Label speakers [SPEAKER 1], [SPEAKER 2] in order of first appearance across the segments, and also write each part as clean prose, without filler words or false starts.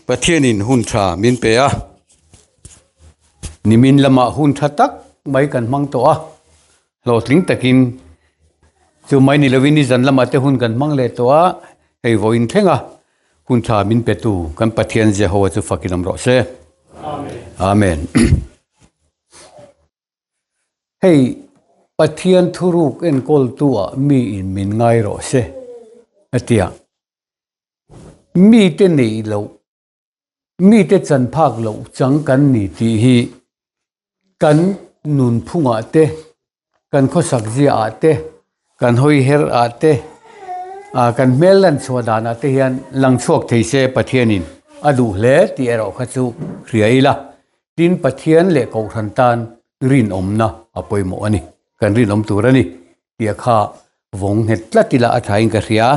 [SPEAKER 1] Pathianin hun tha min pe a, nimin lamah hun tha tak mai kan hmang tawh a, hlawhtling takin chu mai ni lovin nizan lamah te hun kan hmang leh tawh a, hei vawiin thleng a hun tha min petu kan Pathian Jehovah chu fakin awm rawh se. Amen. Hei Pathian thuruk enkawltu ah mi in min ngai rawh se a ti a. Mite neih loh, mite chan phak loh chang kan ni tih hi kan nunphungah te, kan khawsak ziaah te, kan hawi her ah te, ah kan hmel lan chhuah danah te hian lang chhuak thei se Pathianin a duh hle tih erawh kha chu hria ila. Tin, Pathian leh Kohhran tan rinawmna a pawimawh a ni. Kan rinawm tur a ni tih a kha vawng nghet tlat ila a thain ka hria.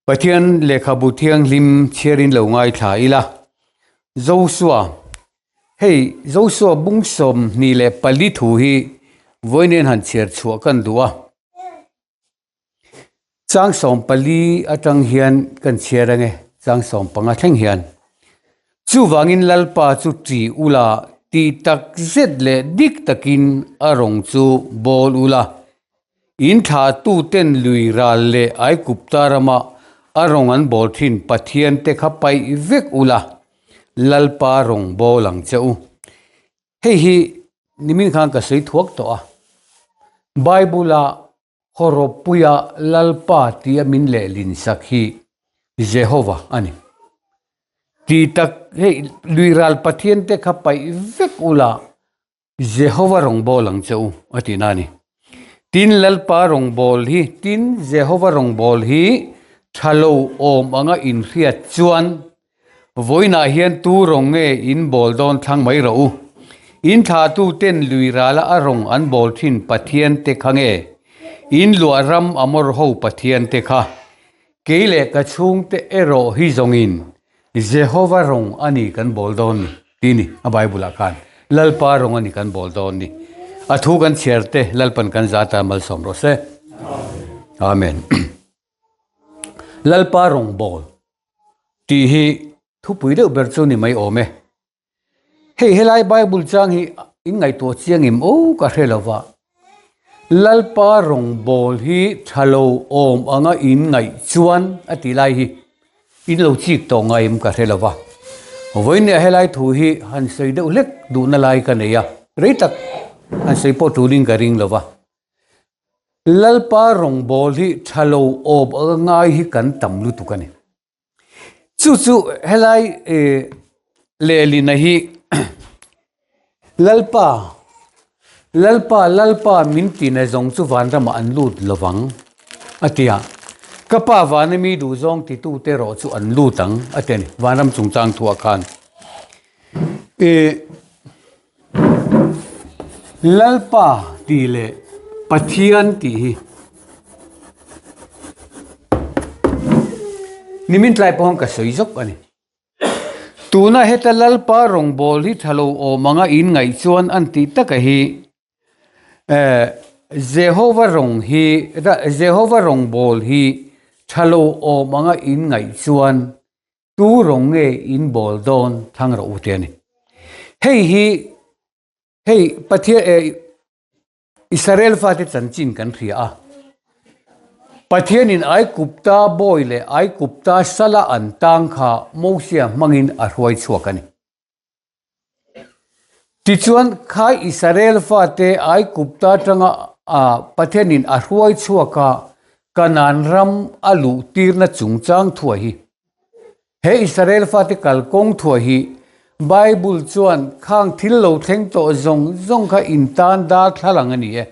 [SPEAKER 1] Pathian lehkhabu thianghlim chhiarin lo ngaithla ila. Josua, Hei Josua bung 24 thu hi vawiin han chhiar chhuah kan duh a. Chang 14 atang hian kan chhiar ange, chang 15 thleng hian. Chuvangin Lalpa chu ṭi ula tih tak zet leh dik takin a rawng chu bawl ula. In thlahtuten lui ral leh Aigupta rama a rawng an bawl thin Pathian te kha paih vek ula, Lalpa rawng bawl ang che u. Hei hi nimin khan ka sawi thuak tawh a, Bible-a hawrawppuia Lalpa tia min lehlin sak hi Jehova a ni. Tih tak hei lui ral Pathian te kha paih vek ula Jehova rawngbâwl ang che u a tihna a ni. Tin, Lalpa rawngbâwl hi, tin, Jehova rawngbâwl hi tha lo awm anga inhriat chuan Vawiinah hian tu rawng nge in bawl dawn thlang mai rawh u. In thlahtuten lui rala a rawng an bawl thin Pathian te kha nge? In luah ram Amor ho Pathian te kha? Kei leh ka chhungte erawh hi zawngin Jehova rawng a ni kan bawl dawn ni tih ni a Bible ah khan Lalpa rawng a ni kan bawl dawn ni. A thu kan chhiar te Lalpan kan za ta malsawm rawh se. Amen. Lalpa rawng bawl. Tih hi thupui deuh ber chu ni mai awm e. Hei helai Bible chang hi in ngaihtuah chiang em aw ka hre lo va. Lalpa rawngbâwl hi tha lo awm anga in ngaih chuan a tih lai hi in lo chik tawh ngai em ka hre lo va. Vawinia helai thu hi han sawi deuh hlek duhna lai ka nei a, rei tak han sawi pawh tulin ka ring lo va. Lalpa rawngbâwl hi tha lo awp a ngai hi kan tam lutuk a ni. Chu chu helai lehlina hi Lalpa, Lalpa, Lalpa min tina zawng chu vanramah an lut lovang a ti a. Ka pa vana mi duhzawng titute erawh chu an lut ang a ti a ni, vanram chungchang thuah khan. Lalpa tih leh Pathian tih hi nimin tlai pawh ka sawi zawk a ni. Tuna heta Lalpa rawngbâwl hi tha lo awm anga in ngaih chuan an tih taka hi eh Jehova rawng hi Jehova rawngbâwl hi tha lo awm anga in ngaih chuan Tu rawng nge in bawl dawn thlang rawh u te a ni. Hei hi hei Pathian eh Israel fate chanchin kan hria a. Pathianin Aigupta bawi leh Aigupta sala an tang kha Mosia hmangin a hruai chhuak a ni. Tichuan khai Israel fate Aigupta atanga Pathianin a hruai chhuak a Kanaan ram a luh tirna chungchang thuah hi he Israel fate kalkawng thuah hi Bible chuan khang thil lo thleng tawh zawng zawng kha intan darthlalang a ni e.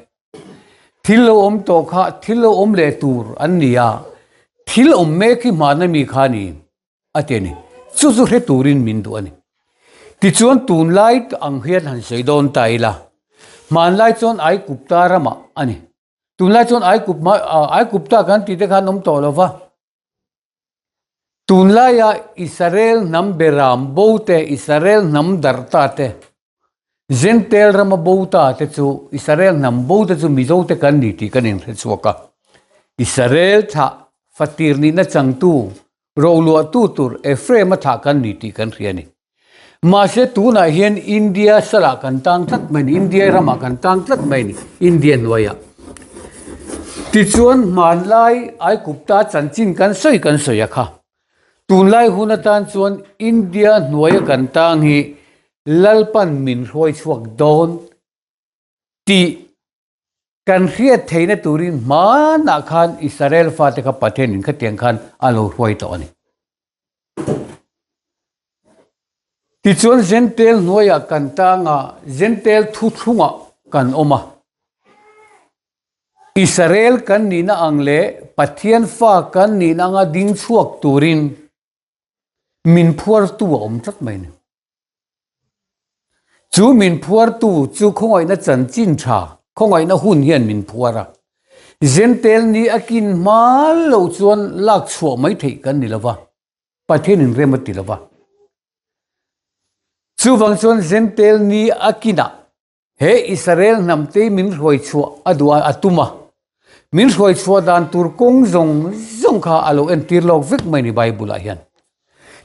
[SPEAKER 1] Thil lo awm tawh kha thil lo awm leh tur an ni a, thil awm mek hi hmana mi kha a ni. A ti a ni. Chu chu hre turin min duh a ni. Tichuan tunlai ang hian han sawi dawn ta ila, hmanlai chuan Aigupta ramah a ni. Tunlai chuan Aigup Aigupta kan tih te khan awm tawh lo va. Tunlaia Israel hnam beram bo te, Israel hnam darh ta te, Jentail rama bo ta te chu Israel hnam bo te chu Mizo te kan ni tih kan inhre chhuak a. Israel thlah fatir nihna changtu. Roluahtu tur Ephraim-a thlah kan ni tih kan hria a ni. Mahse tunah hian India salah kan tang tlat mai a ni, India ramah kan tang tlat mai a ni, India hnuaiah. Tichuan hmanlai Aigupta chanchin kan sawi kan sawi a kha. Tunlai hun atan chuan India hnuaia kan tang hi Lalpan min hruai chhuak dawn tih Kan hriat theihna turin hmanah khan Israel fate kha Pathianin khatiang khan a lo hruai tawh a ni. Tichuan Jentail hnuaiah kan tang a, Jentail thuthlungah kan awm a. Israel kan nihna ang leh Pathian fa kan nihna anga ding chhuak turin min phuartu a awm tlat mai a ni. Chu min phuartu chu khawngaihna chanchin tha, khawngaihna hun hian min phuar a. Zentel ni a kin hma lo chuan lak chhuah mai theih kan ni lo va, Pathianin rem a ti lo va. Chuvang chuan Zentel ni a kinah He Israel hnamte min hruai chhuah a duh a, a tum a. Min hruai chhuah dan tur kawng zawng zawng kha a lo entir lawk vek mai ni Bible ah hian.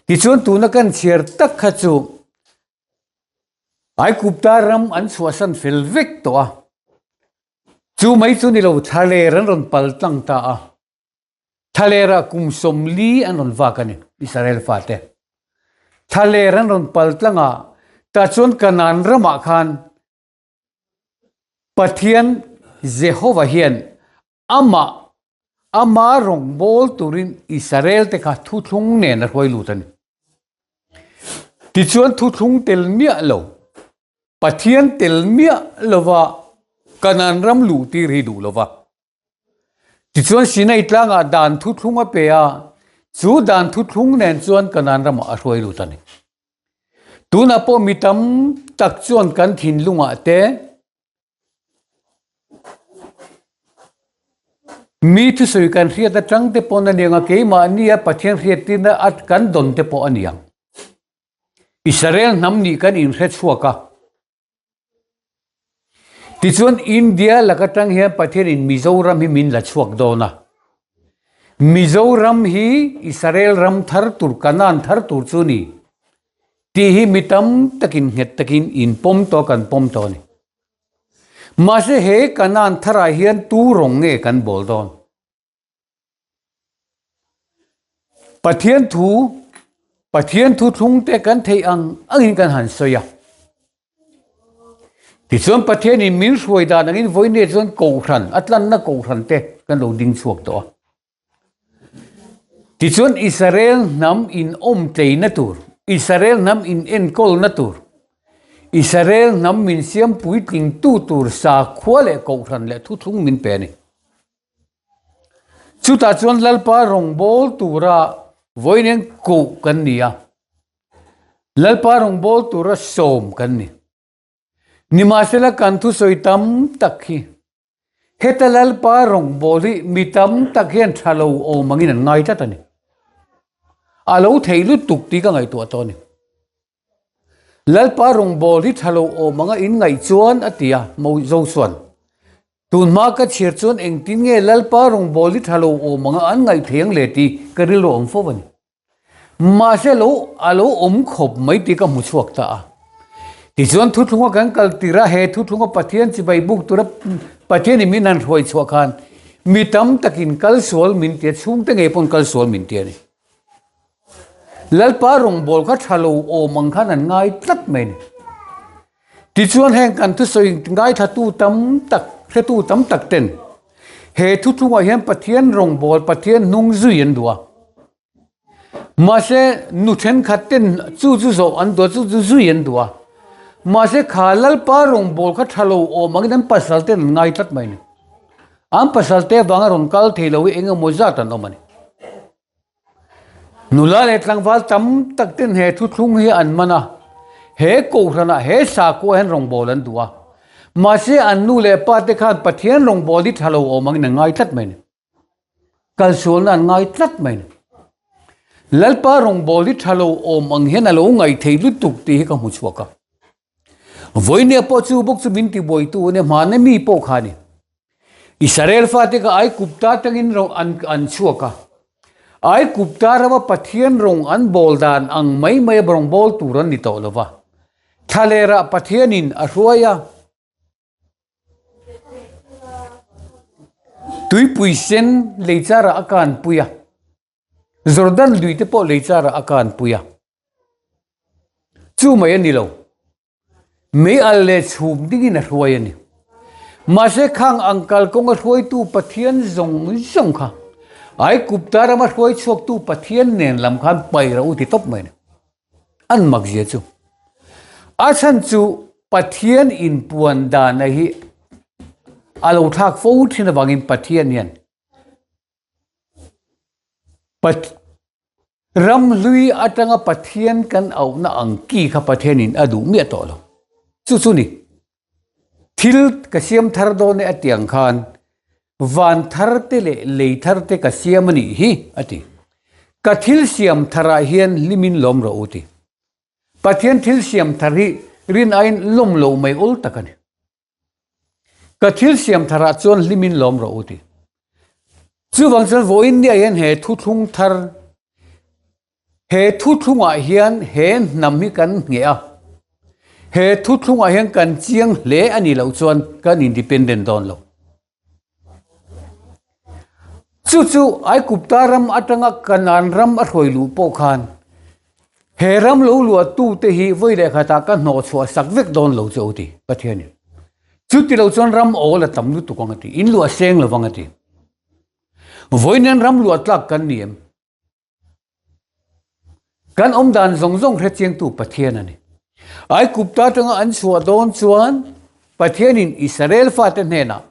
[SPEAKER 1] Tichuan tuna kan chhiar tak kha chu Aigupta ram an chhuahsan fel vek tawh a. Chu mai chu ni lo thlaler an rawn pal tlang ta a. Thlalerah kum 40 an rawn vak a ni, Israel fate. Thlaler an rawn pal tlang a, tah chuan Kanaan ramah khan Pathian Jehova hian amah ama rawngbâwl turin Israel te kha thuthlung nen a hruai lut a ni. Tichuan thuthlung tel miah lo, Pathian tel miah lova Kanaan ram luh tir hi duh lova. Tichuan Sinai tlangah dan thuthlung a pe a, chu dan thuthlung nen chuan Kanaan ramah a hruai lut a ni. Tunah pawh mi tam tak chuan kan thinlungah te mi thusawi kan hriat atang te pawn a ni ang a, keimahnia Pathian hriattirna kan dawn te pawh a ni ang. Israel hnam nih kan inhre chhuak a. Tichuan India lak atang hian Pathianin Mizoram hi min la chhuak dawn a. Mizoram hi Israel ram thar tur, Kanaan thar tur chu ni tih hi mi tam takin nghet takin in pawm tawh kan pawm tawh a ni. Mahse he Kanaan tharah hian tu rawng nge kan bawl dawn? Pathian thu, Pathian thu thlung te kan theih ang angin kan han sawi a. Tichuan Pathianin min hruai dan angin vawiin chuan Kohhran, a tlanna Kohhran te kan lo ding chhuak tawh a. Tichuan Israel hnam in awm tleina tur, Israel hnam in enkawlna tur, Israel hnam min siam puitlingtu tur sakhua leh Kohhran leh thuthlung min pe a ni. Chutah chuan Lalpa rawngbâwl tura vawiin koh kan ni a, Lalpa rawngbâwl tura sâwm kan ni. Nimahsela kan thusawi tam tak hi heta Lalpa rawngbâwl hi mi tam tak hian ṭha lo awm angin an ngai tlat a ni. A lo thei lutuk tih ka ngaihtuah tawh a ni. Lalpa rawngbâwl hi ṭha lo awm anga in ngaih chuan a ti a, Mo chuan. Tun hma ka chhiar chuan engtin nge Lalpa rawngbâwl hi ṭha lo awm anga an ngaih thei ang le tih ka rilru awm fo a ni. Mahse lo a lo awm khawp mai tih ka hmu chhuak ta a. Tichuan thuthlunga kan kal tir a, he thuthlunga Pathian chibai buk tura Pathianin min han hruai chhuah khan mi tam takin kal sual min ti a, chhungte ngei pawn kal sual min ti a ni. Lalpa rawngbâwl kha ṭha lo awm ang khan an ngai tlat mai a ni. Tichuan heng kan thusawi ngaithlatu tam tak, hretu tam tak ten he thuthlungah hian Pathian rawngbâwl, Pathian hnung zui an duh a. Mahse nu ṭhenkhat ten chu chu zawh an duh a, chu chu zui an duh a. Mahse kha Lalpa rawngbâwl kha ṭha lo awm angin an pasal ten an ngai tlat mai a ni. An pasal te avanga rawn kal thei lo hi eng emaw zat an awm a ni. Nula leh tlangval tam tak ten he thuthlung hi an man a, he kohhranah he sakhua hian rawngbâwl an duh a. Mahse an nu leh pa te khan Pathian rawngbâwl hi tha lo awm angin an ngai tlat mai a ni. Kalsualna an ngai tlat mai a ni. Lalpa rawngbâwl hi tha lo awm ang hian a lo ngaih thei lutuk tih hi ka hmu chhuak a. Vawinia pawh chu bawk chu min tibuaitu a nia, hmana mi pawh kha a ni. Israel fate kha Aigupta atangin an chhuak a. Aigupta rama Pathian rawng an bawl dan ang mai maia rawngbawl tur an ni tawh lo va. Thlalerah Pathianin a hruai a. Tuipui sen leicharah a kanpui a. Jordan lui te pawh leicharah a kanpui a. Chu mai a ni lo. Mei al leh chhum dingin a hruai a ni. Mahse khang ang kalkawnga hruaitu Pathian zawng zawng kha Aigupta rama hruai chhuaktu Pathian nen lam khan pai rawh u ti tawp mai a ni. An mak zia chu. A chhan chu Pathian inpuan dana hi a lo thlak fo thin avangin Pathian hian Ramhlui atanga Pathian kan auhna ang ki kha Pathianin a duh miah tawh lo. Chu chu ni. Thil ka siam thar dawn e a ti ang khan van thar te leh lei thar te ka siam a nih hi a ti. Ka thil siam tharah hian hlimin lawm rawh u ti. Pathian thil siam thar hi rin aiin lawm lo mai awl tak a ni. Ka thil siam tharah chuan hlimin lawm rawh u ti. Chuvang chuan vawiin nia hian he thuthlung thar, he thuthlungah hian he hnam hi kan ngheh a, he thuthlungah hian kan chiang hle a nih loh chuan kan independent dawn lo. Chu chu Aigupta ram atanga Kanaan ram a hruai luh pawh khan he ram lo luahtute hi vawi leh khatah ka hnawh chhuah sak vek dawn lo chu a ti Pathianin. Chuti lo chuan ram awl a tam lutuk ang a ti, in luah seng lovang a ti. Vawiin ram luah tlak kan ni em? Kan awm dan zawng zawng hre chiangtu Pathian a ni. Aigupta atanga an chhuah dawn chuan Pathianin Israel fate hnenah,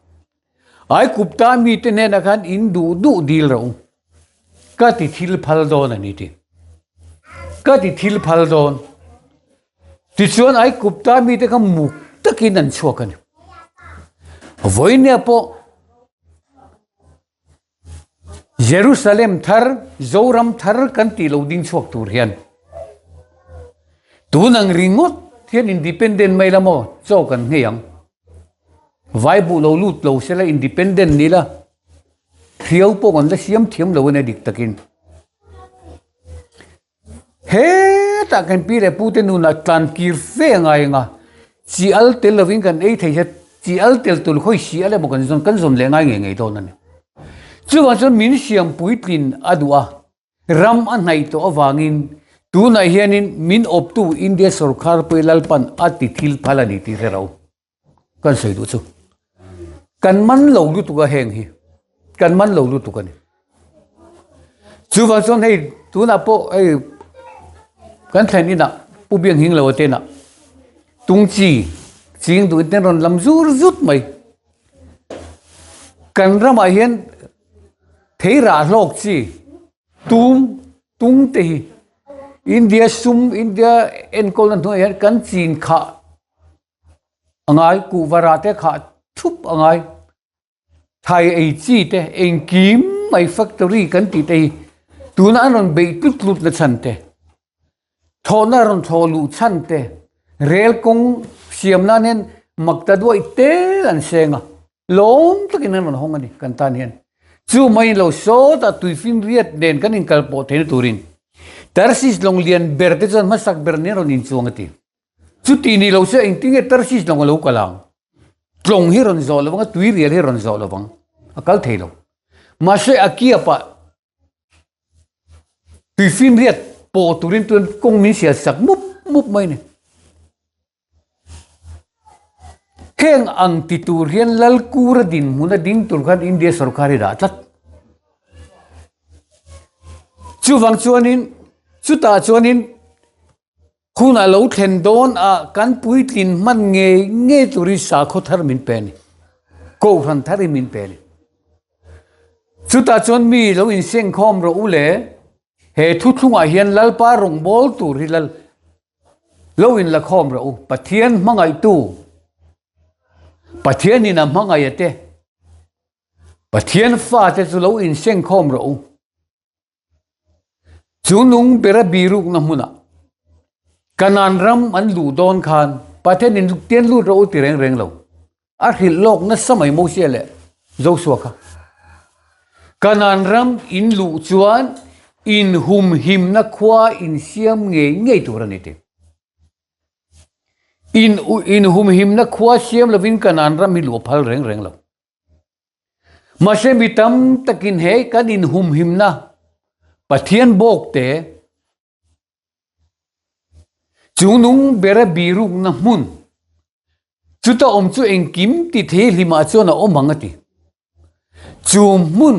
[SPEAKER 1] Aigupta mite hnenah khan in duh duh dil rawh u, ka ti thil phal dawn a ni ti. Ka ti thil phal dawn. Tichuan Aigupta mite kha muk takin an chhuak a ni. Vawinia pawh Jerusalem thar, Zoram thar kan tih lo ding chhuak tur hian tun ang ringawt hian independent mai la maw chaw kan nghei ang. Vai buh lo lut lo sela independent ni la hriau pawh kan la siam thiam lo a nia dik takin. Hetah kan pi leh pute nunah tlan kir fe a ngai ang a, chi al tel lovin kan ei thei hian chi al tel tur khawi si al emaw kan zawn kan zawn leh ngai ngei ngei dawn a ni. Chuvang chuan min siam puitlin a duh a, ram a hnaih tawh avangin tunah hianin min awptu India sorkar pawh hi Lalpan a ti thil phal a ni tih hre ro. Kan sawi duh chu kan man lo lutuk a heng hi kan man lo lutuk a ni. Chuvang chuan hei tunah pawh hei kan thlen inah Pu Bianghing lo te inah Tungchi ching duhin te an rawn lam zur zut mai. Kan ramah hian thei rah hlawk chi tum tung te hi India sum India enkawlna hnuaiah hian kan chin khah a ngai kuhva rah te khah thup a ngai thai ei chi te engkim mai factory kan tih te hi tuna an rawn beih tlut tlut na chhan te thawhna rawn thaw luh chhan te rel kawng siam nan hian mak ta duai tel an seng a lawm takin an rawn hawng a ni kan tan hian chu mai lo sawtah tuifinriat nen kan inkal pawh theihna turin Tarsis lawng lian ber te chuan hmasak ber nen rawn inchuang a ti. Chuti ni lo se engtin nge Tarsis lawng a lo kal ang? Tlawng hi rawn zawh lovang a, tui rial hi rawn zawh lovang. A kal thei lo. Mahse a kiapah tui finriat pawh turin tuan kawng min sial sak mup mup mai ni. Heng ang ti tur hian Lalkura dinhmuna ding tur khan India sorkar hi dah tlat. Chuvang chuanin chutah chuanin Hun a lo thlen dawn a, kan puitlin hman ngei ngei turin sakhaw thar min pe a ni. Kohhran thar hi min pe a ni. Chutah chuan mi lo insengkhawm rawh u le, he thuthlungah hian Lalpa rawngbâwl tur hi lal lo inlakhawm rawh u, Pathian hmangaihtu, Pathianin a hmangaih a te, Pathian fate chu lo insengkhawm rawh u. Chu nung bera birukna hmunah Kanaan ram an luh dawn khan Pathianin tian lut rawh u ti reng reng lo. A hrilh lawk nasa mai Mosia leh Joshua kha. Kanaan ram in luh chuan Inhumhimna khua insiam ngei ngei tur a ni tih. In inhumhimna khua siam lovin Kanaan ram hi luah phal reng reng lo. Mahse mi tam takin he kan inhumhimna Pathian bawk te chungnung bera birukna hmun chuta awm chu engkim ti thei hlimah chuan a awm ang a ti. Chu hmun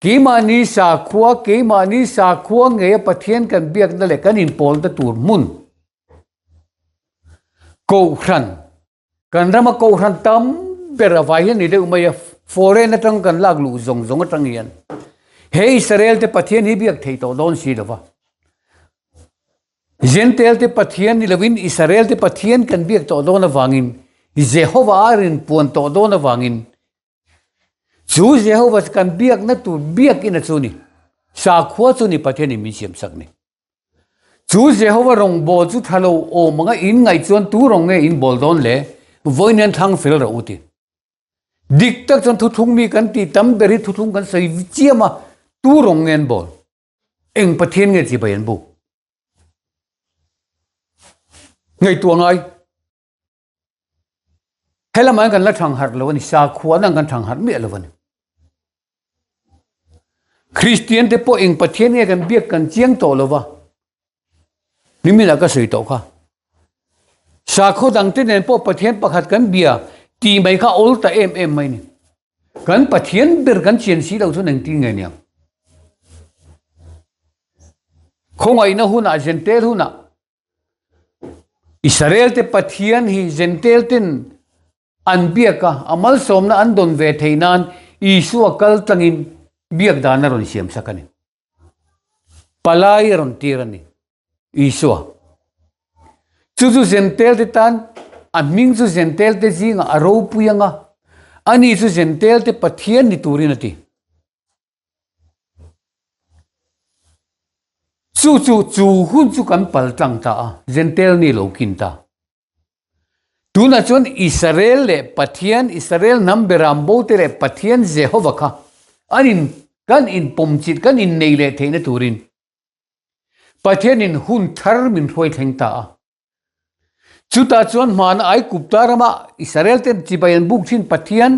[SPEAKER 1] keimahni sakhua keimahni sakhua ngeia Pathian kan biakna leh kan inpawlna tur hmun Kohhran Kan rama kohhran tam ber a vai hian ni deuh mai a, foreign atang kan lak luh zawng zawng atang hian he Israel te Pathian hi biak thei tawh dawn si lova. Gentile te Pathian ni lovin Israel te Pathian kan biak tawh dawn avangin Jehovah a rin puan tawh dawn avangin chu Jehovah kan biakna tur biakina chu ni sakhua chu ni Pathian in min siam sak ni. Chu Jehova rawngbâwl chu tha lo awm anga in ngaih chuan tu rawng nge in bâwl dâwn le? Vawiin hian thlang fel rawh u ti. Dik tak chuan thuthlung mi kan tih tam ber hi thuthlung kan sawi chiam a, tu rawng nge an bâwl? Eng Pathian nge chibai an buk? Ngaihtuah ngai. Helamah hian kan la thang harh lo a ni, sakhuana kan thang harh miah lo a ni. Kristian te pawh eng Pathian nge kan biak kan chiang tawh lo va, niminah ka sawi tawh kha. Sakhaw dang te nen pawh Pathian pakhat kan bia tih mai kha awl ta em em mai ni. Kan Pathian ber kan chian si lo chuan engtin nge niang? Khawngaihna hunah, Gentile hunah Israel te Pathian hi Gentile ten an biak a, a malsawmna an dawn ve theih nan Isua kal tlangin biak dan a rawn siam sak a ni. Palai a rawn tir a ni Isua. Chu chu Gentile te tan a hming chu Gentile te zingah a ropui ang a, ani chu Gentile te Pathian ni turin a ti. Chu chu chu hun chu kan pal tlang ta a, Gentile ni lo kin ta. Tunah chuan Israel leh Pathian, Israel hnam beram bo te leh Pathian Jehova kha an in kan inpawmchilh, kan innei leh theihna turin Pathianin hun thar min hruai thleng ta a. Chutah chuan hmana Aigupta rama Israel ten chibai an buk thin Pathian,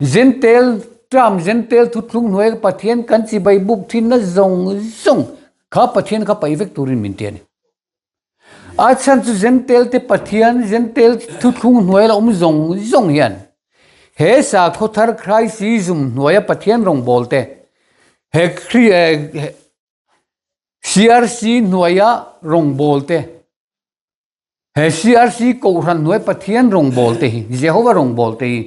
[SPEAKER 1] Gentile term Gentile thuthlung hnuaia Pathian kan chibai buk thinna zawng zawng kha Pathian kha paih vek turin min ti a ni. A chhan chu Gentile te Pathian, Gentile thuthlung hnuaia la awm zawng zawng hian he sakhaw thar Christism hnuaia Pathian rawngbâwl te he CRC hnuaia rawngbâwl te, he CRC Kohhran hnuai Pathian rawngbâwl te hi, Jehova rawngbâwl te hi,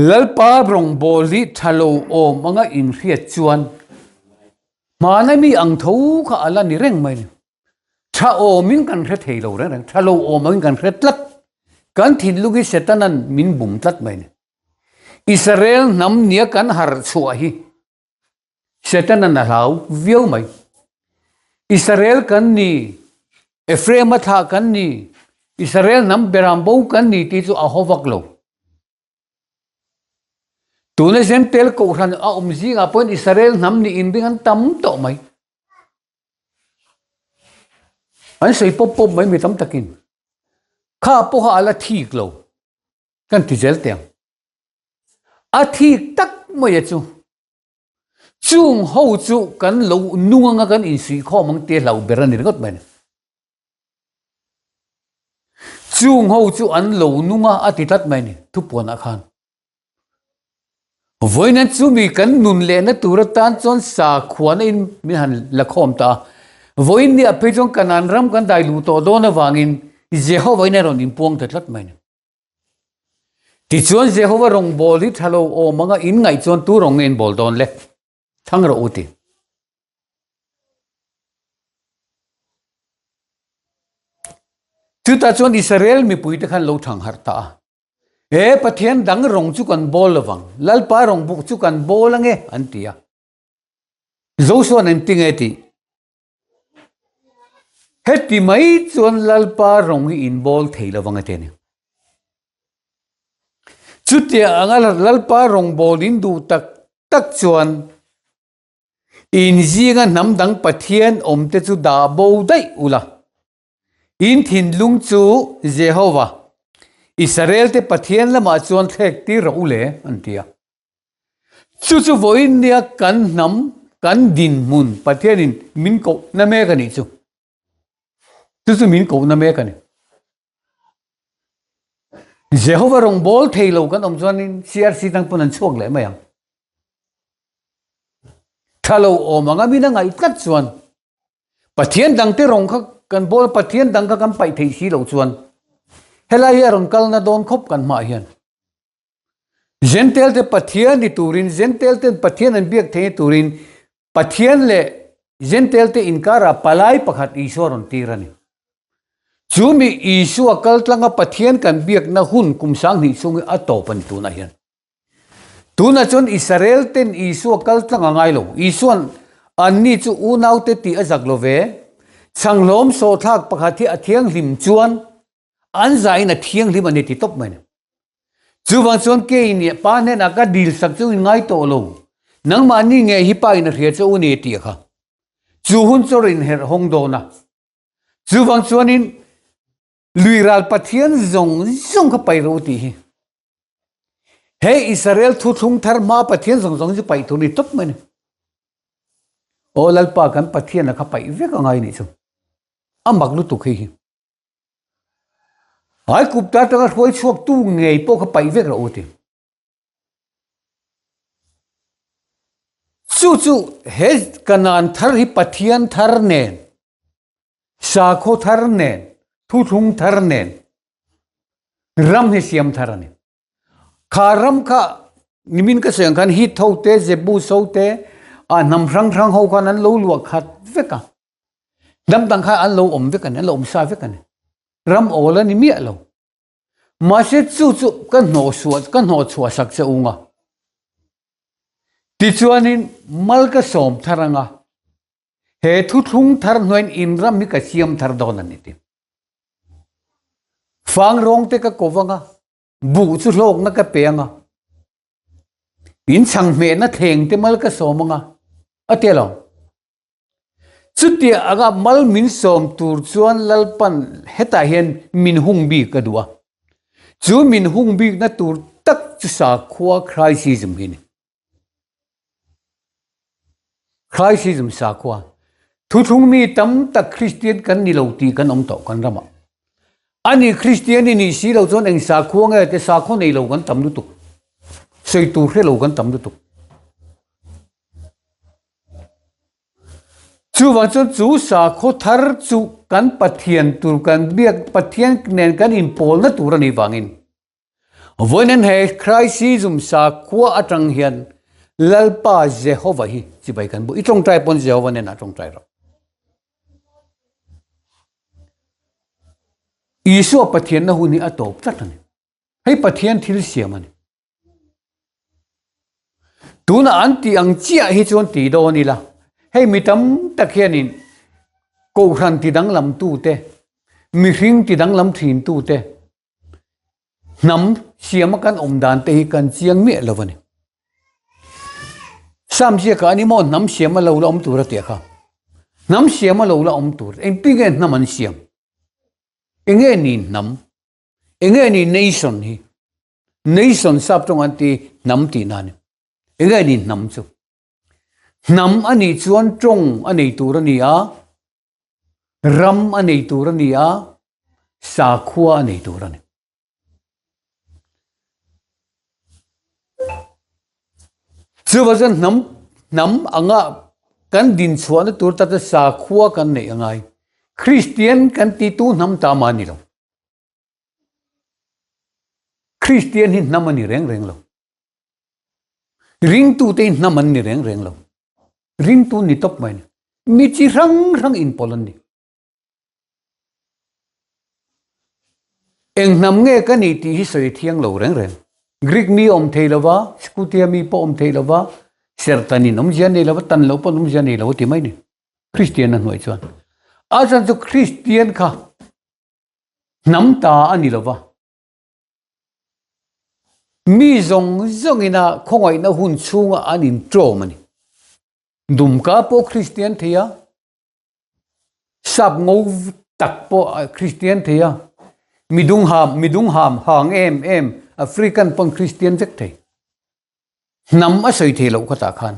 [SPEAKER 1] Lalpa rawngbâwl hi ṭha lo awm anga inhriat chuan hmana mi ang tho kha a la ni reng mai ni. Ṭha awmin kan hre thei lo reng reng, ṭha lo awm angin kan hre tlat. Kan thinlung hi Setana'n min bum tlat mai ni. Israel hnam nia kan harh chhuah hi Setana'n a hlau viau mai. Israel kan ni, Ephraim-a thlah kan ni, Israel hnam beram bo kan ni tih chu a haw vak lo. Tuna Gentile kohhran a awm zingah pawhin Israel hnam nih inring an tam tawh mai. An sawi pawp pawp mai mi tam takin. Kha pawha a la thik lo. Kan ti zel teh ang. A thik tak mai a chu. Chung ho chu kan lo nung anga kan insuihkhawm ang tia hlau ber a ni ringawt mai a ni. Chung ho chu an lo nung a a ti tlat mai a ni thupuanah khan. Vawiin chu mi kan nun lehna tur atan chuan sakhuana in min han la khawm ta a. Vawiin ni ah phei chuan Kanaan ram kan dai luh tawh dawn avangin Jehovah in a rawn inpuang ta tlat mai a ni. Tichuan Jehovah rawngbâwl hi ṭha lo awm anga in ngaih chuan tu rawng nge in bâwl dawn le? Thlang rawh u ti. Chutah chuan Israel mipuite khan lo thang harh ta a. He Pathian dang rawng chu kan bâwl lovang, Lalpa rawng buk chu kan bâwl ange an ti a. Joshua-a'n engti nge tih? Heti mai chuan Lalpa rawng hi in bawl thei lo vang a ti a ni. Chutia anga Lalpa rawng bawl in duh tak tak chuan. In zinga hnam dang Pathian awmte chu dah bo daih ula. In thinlung chu Jehova, Israelte Pathian lamah chuan thlek tir rawh u le, an ti a. Chu chu vawiin nia kan hnam, kan dinhmun Pathianin min kohna mek a nih chu. Chu chu min kohna mek a ni. Jehova rawngbâwl thei lo kan awm chuanin CRC tang pawn an chhuak leh mai ang. Tha lo awm anga min a ngaih tlat chuan Pathian dangte rawng kha kan bawl Pathian dang kha kan paih theih si loh chuan helai hi a rawn kalna dawn khawp kan hmaah hian Jentail te Pathian ni turin Jentail ten Pathian an biak theih turin Pathian leh Jentail te inkarah palai pakhat Isua rawn tir a ni. Chu mi Isua kaltlanga Pathian kan biakna hun kum 2000 chhung hi a tawp a ni tunah hian. Tunah chuan Israel ten Isua kaltlang a ngai lo. Isuan anni chu unaute tih a zak lo ve. Chhanghlawm sawhthlak pakhat hi a thianghlim chuan an zahin a thianghlim a ni ti tawp mai a ni. Chuvang chuan kei nih pa hnenah ka dil sak chu in ngai tawh lo. Nangmahni nge hi pa in a hria che u ni tih kha. Chu hun chu rawn inherh hawng dawn a. Chuvang chuanin lui ral Pathian zawng zawng kha paih rawh u tih hi. He Israel thuthlung thar hma Pathian zawng zawng chu paih tur ni tawp mai ni. Aw Lalpa kan Pathian a kha paih vek a ngai nih chu. A mak lutuk hei hi. Ai kupta atanga hruai chhuak tu ngei pawh kha paih vek rawh u ti. Chu chu he Kanan thar hi Pathian thar nen Sakhaw thar nen, thuthlung thar nen ram hi siam thar a ni. Kha ram kha nimin ka sawi ang khan Hit ho te, Jebus ho te, a hnam hrang hrang ho khan an lo luah khat vek a. Hnam dang kha an lo awm vek a ni, an lo awm sa vek a ni. Ram awl a ni miah lo. Mahse chu chu ka hnawh suah, ka hnawh chhuah sak che ung a. Tichuanin mal ka sawm thar ang a. He thuthlung thar hnuaiin in ram hi ka siam thar dawn a ni ti. Fang rawng te ka ko vang a, buh chu hlawkna ka pe ang a, in chhang hmehna thleng te mal ka sawm ang a, a ti lo. Chutia anga mal min sawm tur chuan Lalpan hetah hian min hung bik a duh a. Chu min hung bikna tur tak chu sakhua Christism hi a ni. Christism sakhua thuthlung mi tam tak Kristian kan ni lo tih kan awm tawh kan ramah. Ani Kristian i nih si lo chuan eng sakhua nge te sakhua nei lo kan tam lutuk. Sawi tur hre lo kan tam lutuk. Chuvang chuan chu sakhaw thar chu kan Pathian tur kan biak Pathian nen kan inpawlna tur a nih vangin Vawiin he Christism sakhua atang hian Lalpa Jehova hi chibai kan bu. I tawngtai pawn Jehova nen a tawngtai rawh. Isua Pathian na hun hi a tawp tlat a ni. Hei Pathian thil siam a ni. Tuna an tih ang chiah hi chuan ti dawn ila. Hei mi tam tak hianin Kohhran ti danglam tu te, mihring ti danglam thin tu te, Hnam siama kan awm dan te hi kan chiang miah lo a ni. Sam ziakah a ni maw hnam siama lo la awm tur a tih kha. Hnam siama lo la awm tur engtin nge hnam an siam? Enge ni hnam? Enge ni nation hi? Nation sap tawng an ti hnam tihna a ni. Enge ni hnam chu? Hnam a nih chuan tawng a nei tur a ni a, Ram a nei tur a ni a, sakhua a nei tur a ni. Chuvang chuan hnam hnam anga kan din chhuahna tur tak chu sakhua kan neih a ngai. Kristian kan ti tu hnam ta mah a ni lo. Kristian hi hnam a ni reng reng lo. Ringtute hi hnam an ni reng reng lo. Ringtu ni tawp mai a ni. Mi chi hrang hrang inpawlh an ni. Eng hnam nge ka nih tih hi sawi thiang lo reng reng. Greek mi awm thei lo va, Scutia mi pawh awm thei lo va, Sertanin awmzia nei lo va, tan lo pawh awmzia nei lo a ti mai a ni. Kristian a hnuai chuan. A chhan chu Kristian kha hnam ta a ni lo va. Mi zawng zawngina khawngaihna hun chhunga an inṭawm a ni. Dumka pawh Kristian thei a, sap ngo tak pawh Kristian thei a, midung ham midung ham hang em em African pawn Kristian vek thei. Hnam a sawi thei loh khatah khan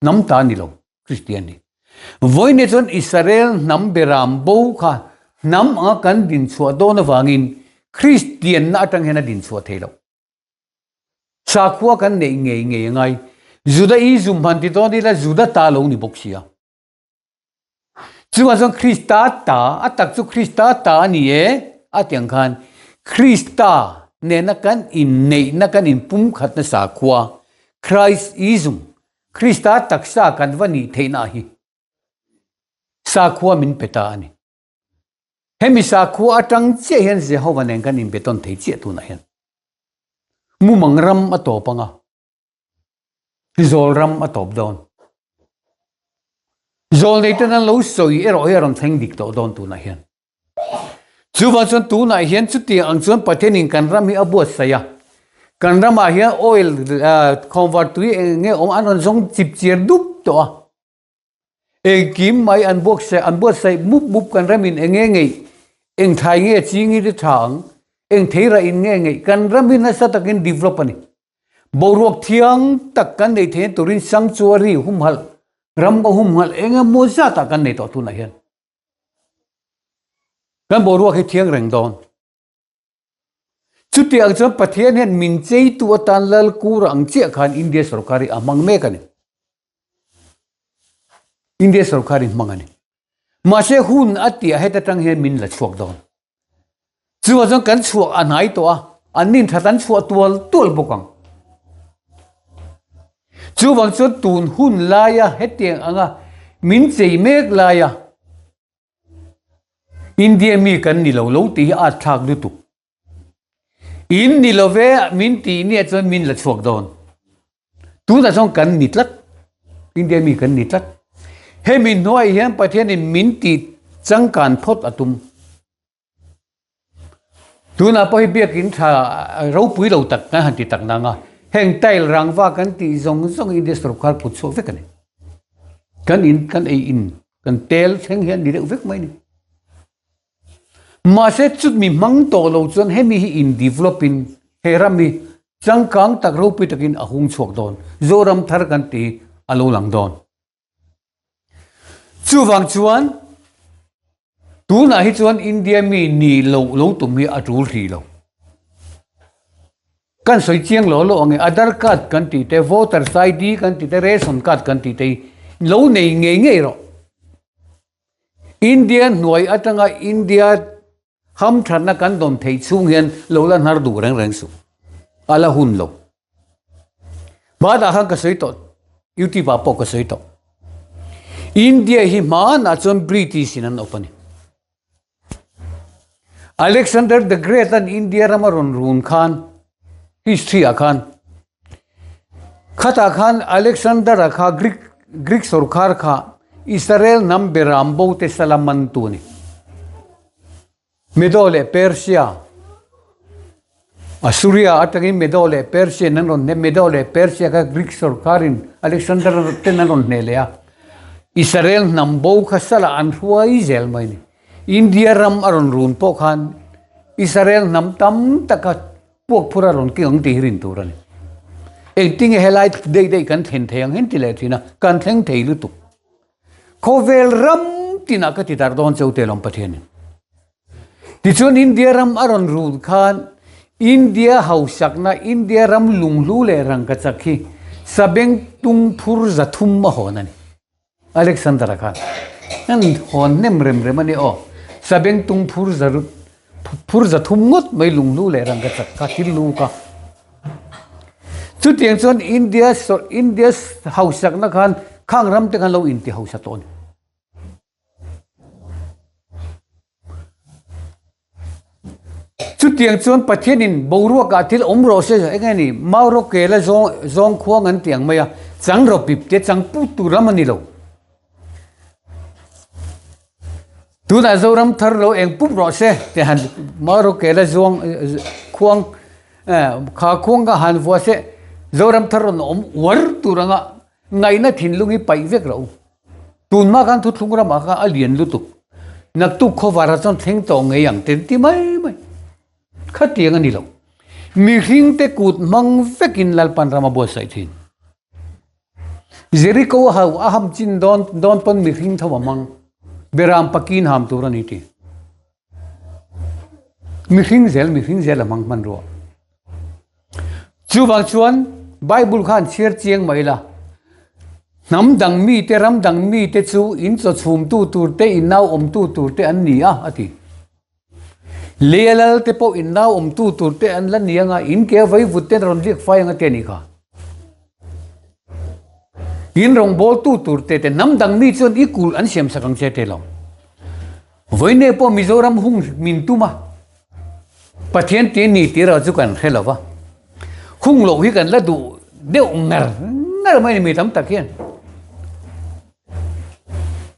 [SPEAKER 1] hnam ta ni lo Kristian hi. Vawiin chuan Israel hnam beram bo kha hnam anga kan dinchhuah dawn avangin Kristianna atang hian a dinchhuah thei loh. Sakhua kan neih ngei ngei a ngai. Juda i zum han ti dawn ila Juda ta lo ni bawk sia. Chuvang chuan Krista ta, a tak chu Krista ta a ni e, a ti ang khan Krista nena kan inneihna kan inpumkhatna sakhua, Christism, Krista taksa kan va nih theihna hi sakhua min pe ta a ni. Hemi sakhua atang chiah hian Jehova nen kan inbe tawn thei chiah tunah hian. Mumang ram a tawp anga, zawl ram a tawp dawn. Zawl nei ten an lo sawi erawh hi a rawn thleng dik tawh dawn tunah hian. Chuvang chuan tunah hian chutiang ang chuan Pathianin kan ram hi a buatsaih a. Kan ramah hian oil khawnvar tui eng nge awm an rawn zawng chip chiar dup tawh a. Engkim mai an buaksaih an buatsaih mup mup kan ramin eng nge ngeih, eng thlai nge ching i tha ang, eng thei rah in nge ngeih kan ram hi nasa takin develop a ni. Boruak thiang tak kan nei theihna turin sanctuary humhalh, ram ka humhalh eng emaw zatah kan nei tawh tunah hian. Kan boruak hi thiang reng dawn. Chutiang chuan Pathian hian min cheitu atan Lal Kura ang chiah khan India sorkar hi a hmang mek a ni. India sorkar hi hmang a ni. Mahse hun a tih heta tang hian min la chhuak dawn. Chuvang chuan kan chhuak a hnai tawh a, an nin that an chhuah tual tual bawk ang. Chuvang chuan tun hun laia hetiang anga min chei mek laia India mi kan ni lo lo tih hi a thlak lutuk. In ni lo ve min tih nia chuan min la chhuak dawn. Tunah chuan kan ni tlat. India mi kan ni tlat. Hemi hnuai hian Pathianin min tih changkan phawt a tum. Tunah pawh hi biakin tha ropui lo tak kan han ti tak nang a, heng tile rangva kan tih zawng zawng India sorkar kut chhuak vek a ni. Kan in kan ei in kan tel thleng hian ni deuh vek mai a ni. Mahse chutmi hmang tawh lo chuan hemi hi in develop in he ram hi changkang tak ropui takin a hung chhuak dawn, Zoram thar kan tih hi a lo lang dawn. Chuvang chuan tunah hi chuan India mi ni lo lo tum hi a tul hrih lo. Kan sawi chiang lo lo ang e, Aadhaar card kan tih te, Voters ID kan tih te, Ration card kan tih te hi lo nei ngei ngei rawh. India hnuai atanga India hamthatna kan dawn theih chhung hian lo la hnar duh reng reng suh. A la hun lo. Hmanah khan ka sawi tawh, YouTube ah pawh ka sawi tawh. India hi hmanah chuan British in an awp a ni. Alexander the Great an India rama rawn run khan, history ah khan, khatah khan Alexander-a kha Greek, Greek sorkar kha Israel hnam beram bo te sala mantu a ni. Medo leh Persia, Assuria atangin Medo leh Persia in an rawn hne, Medo leh Persia kha Greek sorkarin Alexander ten an rawn hne leh a, Israel hnam bo kha salah an hruai zel mai a ni. India ram a rawn run pawh khan Israel hnam tam taka puak phur a rawn keng ang tih hi rin tur a ni. Engtinge helai daih daih kan thlen thei ang hian ti leh thin a, kan thleng thei lutuk. Khawvel ram tinah ka ti dar dawn cheu te lawm Pathianin. Tichuan India ram a rawn run khan India hausakna, India ram lunghlu leh rangkachak hi sabeng tung phur 300 a hawn a ni. Alexander-a khan an hawn hnem rem rem a ni aw. Sabeng tung phur za phur 300 ngawt mai lunghlu leh rangkachak kha thil lu kha. Chutiang chuan India India hausakna khan khang ram te khan lo inti hausa tawh a ni. Chutiang chuan Pathianin boruakah thil awm rawh se eng nge ni Mauro kela zawng zawng khuang an ti ang mai a, chang rawh pip te chang put tur lam a ni lo. Tunah Zoram thar lo eng pup rawh se ti han Mauro kela zawng khuang kha khuang kha han vuah se Zoram thar rawn awm uar tur anga. Ngaihna thinlung hi paih vek rawh u. Tunhma khan thuthlung ramah khan a lian lutuk. Naktuk khawvar ah chuan thleng tawh ngei ang te ti mai mai. Khatiang a ni lo. Mihring te kut hmang vekin Lalpan ram a buatsaih thin. Jericho a hau a ham chin dawn dawn pawn mihring tho a hmang. Beram pakin ham tur a ni ti. Mihring zel mihring zel a hmang hmanrua. Chuvang chuan Bible khan chhiar chiang mai la, hnam dang mite, ram dang mite chu in chaw chhumtu tur te, in nau awmtu tur te an ni a, a ti. Lei a lal te pawh in nau awmtu tur te an la ni anga, in ke a vei vut ten rawn liak fai anga te a nih kha. In rawngbawltu tur te te hnam dang mi chuan i kulh an siam sak ang che te lo. Vawiin pawh Mizoram hung min tum a, Pathian tih ni tih erawh chu kan hre lo va, hung loh hi kan la duh deuh ngar ngar mai a ni mi tam tak hian.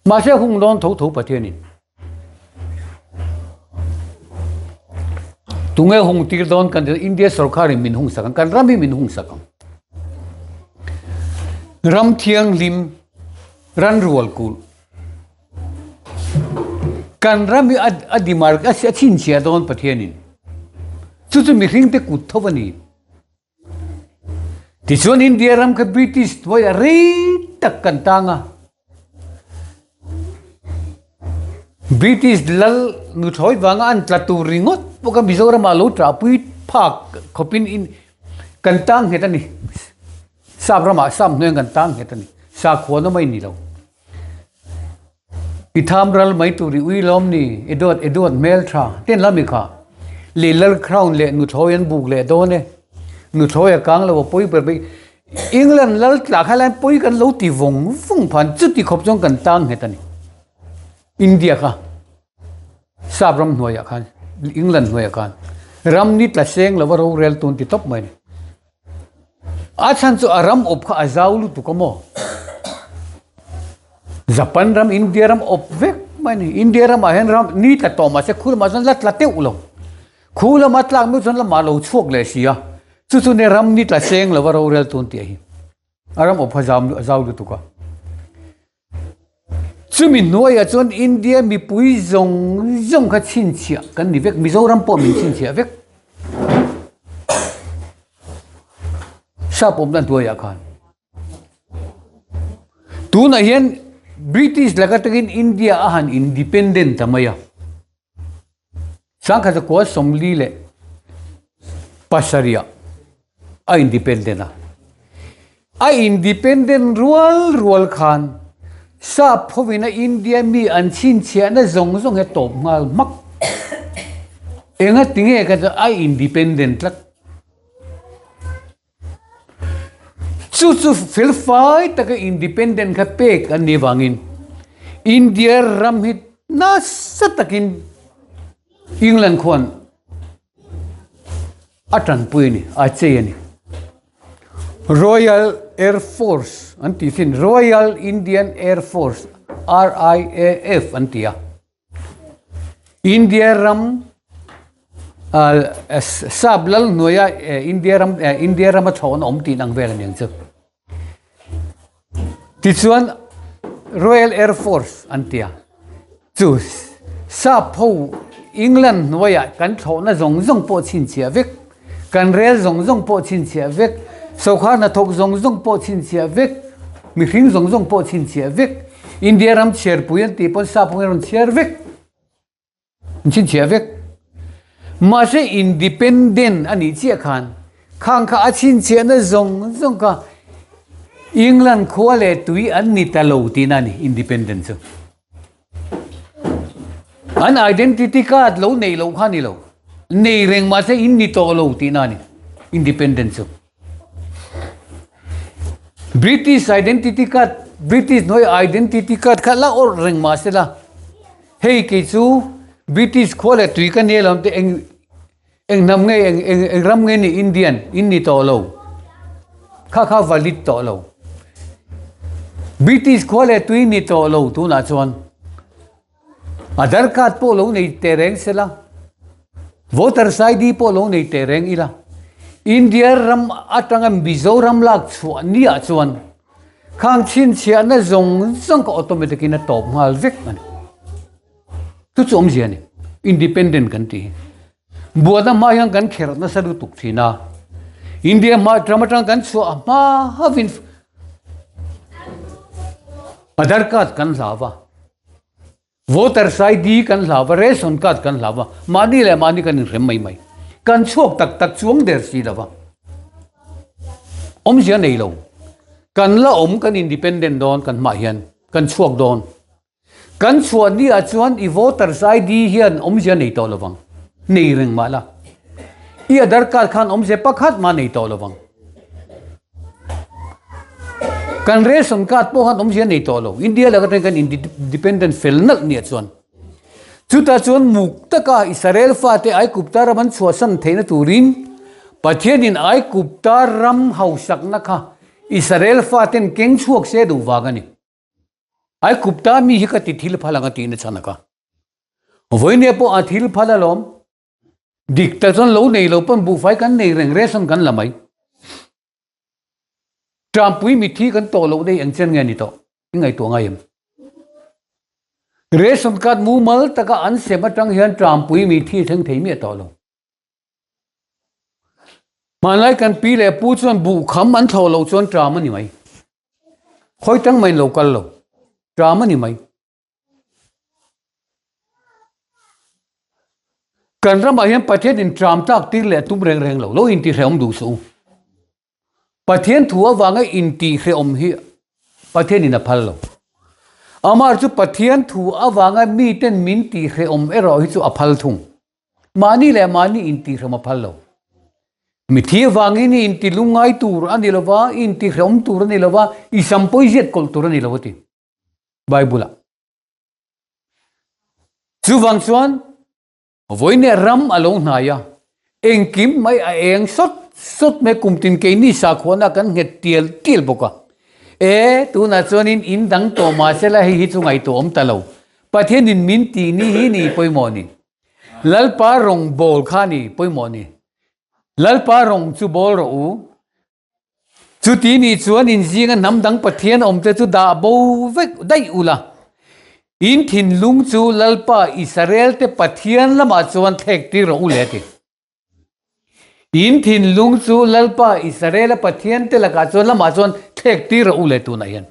[SPEAKER 1] Mahse hung dawn tho tho Pathianin. Tunge hung tir dawn kan ti India sorkarin min hung sak ang, kan ram hi min hung sak ang. Ram thianghlim ran rual kulh. Kan ram hi a dimar a chhinchhiah dawn Pathianin. Chu chu mihring te kut tho a ni. Tichuan India ram kha British hnuaiah rei tak kan tang a. British lal nuthlawi vanga an tla tur ringawt bawk a Mizoramah lo ṭahpui phak khawpin kan tang nghet a ni. Sap ramah sap hnuaiah kan tang nghet a ni. Sakhuana mai ni lo. I tham ral mai tur i ui lawm ni, i dawt i dawt hmel tha ten la mi kha. Lei lal crown leh nuthlawi an buk leh dawn e. Nuthlawi a kang lo a pawi ber mai. England lal tlah kha lai pawi kan lo ti vawng vawng phan chuti khawp chuan kan tang nghet a ni. India kha sap ram hnuaiah khan England hnuaiah khan ram ni tla seng lova rorel tun ti tawp mai a ni. A chhan chu a ram awp kha a zau lutuk a maw? Japan ram, India ram awp vek mai a ni. India ramah hian ram ni tla tawh mahse khu lamah chuan la tla teuh lo. Khu lama tlak meuh chuan lamah a lo chhuak leh si a. Chu chu nia ram ni tla seng lova rorel tun tih a hi. A ram awp kha a zau lutuk a. Chumi hnuaiah chuan India mipui zawng zawng kha chhinchhiah kan ni vek, Mizoram pawh min chhinchhiah vek. Sap awmna hnuaiah khan. Tunah hian British laka takin India a han independent ta mai a. Sangkhat zakua 47 ah a independent a. A independent rual rual khan sap hovin a India mi an chhinchhiahna zawng zawng hi a tawp nghal hmak. Enga tinge ka a independent tlat. Chu chu felfai taka independent kha pek an nih vangin India ram hi nasa takin England khuan a tanpui a ni, a chei a ni. Royal Air Force an tih thin, Royal Indian Air Force, RIAF an ti a. India ram sap lal hnuaia India ram India rama thlawhna awm tih ang vel a ni ang chu. Tichuan Royal Air Force an ti a, chu sap ho England hnuaia kan thlawhna zawng zawng pawh chhinchhiah vek, kan rel zawng zawng pawh chhinchhiah vek, sawrkar hnathawk zawng zawng pawh chhinchhiah vek, mihring zawng zawng pawh chhinchhiah vek. India ram chhiarpui an tih pawn sap ho hi rawn chhiar vek, an chhinchhiah vek. Mahse independent a nih chiah khan khang kha a chhinchhiahna zawng zawng kha England khua leh tui an ni ta lo tihna a ni independent chu. An identity card lo neih loh kha a ni lo, nei reng mahse in ni tawh lo tihna a ni independent chu. British identity card, British hnuai identity card kha la awrh reng mah sela, hei kei chu British khua leh tui ka nia lo te eng eng hnam nge eng eng eng ram nge ni Indian in ni tawh lo kha kha valid tawh lo. British khua leh tui ni tawh lo tunah chuan Aadhaar card pawh lo nei teh reng sela, Voters ID pawh lo nei teh reng ila, India ram atanga Mizoram lak chhuah niah chuan Khang chhinchhiahna zawng zawng kha automatic in a tawp nghal vek a ni. Chu chu awmzia a ni. Independent kan tih hi. Buatna hma hian kan kherh nasa lutuk thin a. India hma ram atang kan chhuah hma hovin Aadhaar card kan hlau a. Voters ID kan hlau a, ration card kan hlau a, mahni leh mahni kan inhrem mai mai. Kan chhuak tak tak chuang der si lo va. Awmzia nei lo. Kan la awm kan independent dawn kan hmah hian kan chhuak dawn. Kan chhuah ni ah chuan i voters ID hian awmzia nei tawh lovang. Nei reng mah la. I Aadhaar card khan awmzia pakhat mah nei tawh lovang. Kan ration card pawh khan awmzia nei tawh lo. India laka atangin kan independent fel nalh nia chuan. Chutah chuan muk taka Israel fate Aigupta ram an chhuahsan theihna turin Pathianin Aigupta ram hausakna kha Israel faten keng chhuak se duh vang a ni. Aigupta mi hi ka ti thil phal ang a tihna chhan a kha. Vawinia pawh a thil phal alawm. Dik tak chuan lo nei lo pawn buhfai kan nei reng ration kan la mai. Ṭampui mithi kan tawh loh nei eng chen nge ni tawh i ngaihtuah ngai em? Ration card mumal taka an sem atang hian ṭampui mithi thleng thei miah tawh lo. Hmanlai kan pi leh pu chuan buhkham an thlawh loh chuan ṭam a ni mai. Khawi tang maiin lo kal lo. Ṭam a ni mai. Kan ramah hian Pathian in tram tlak tir leh tum reng reng lo, lo intihrehawm duh suh u. Pathian thu avanga intihrehawm hi Pathian in a phal lo. Amah chu Pathian thu avanga miten min tihrehawm erawh hi chu a phal thung. Mahni leh mahni intihrehawm a phal lo. Mithi avangin i intilungngai tur a ni lova, i intihrehawm tur a ni lova, i sampawi ziat kawlh tur a ni lo a ti. Bible ah. Chuvang chuan vawiin ram a lo hnai a, engkim mai a eng sawt sawt mai kumtin keini sakhuana kan nghet tial tial bawk a. E, tunah chuanin in dang tawh mahsela hei hi chu ngaihtuah awm ta lo. Pathianin min tih ni hi ni pawimawh ni. Lalpa rawngbawl kha ni pawimawh ni. Lalpa rawng chu bawl rawh u. Chuti nih chuan in zinga hnam dang Pathian awmte chu dah bo vek daih ula, in thinlung chu Lalpa Israelte Pathian lamah chuan thlek tir rawh u le a ti. In thinlung chu Lalpa Israela Pathiante lakah chuan lamah chuan thlek tir rawh u le tunah hian.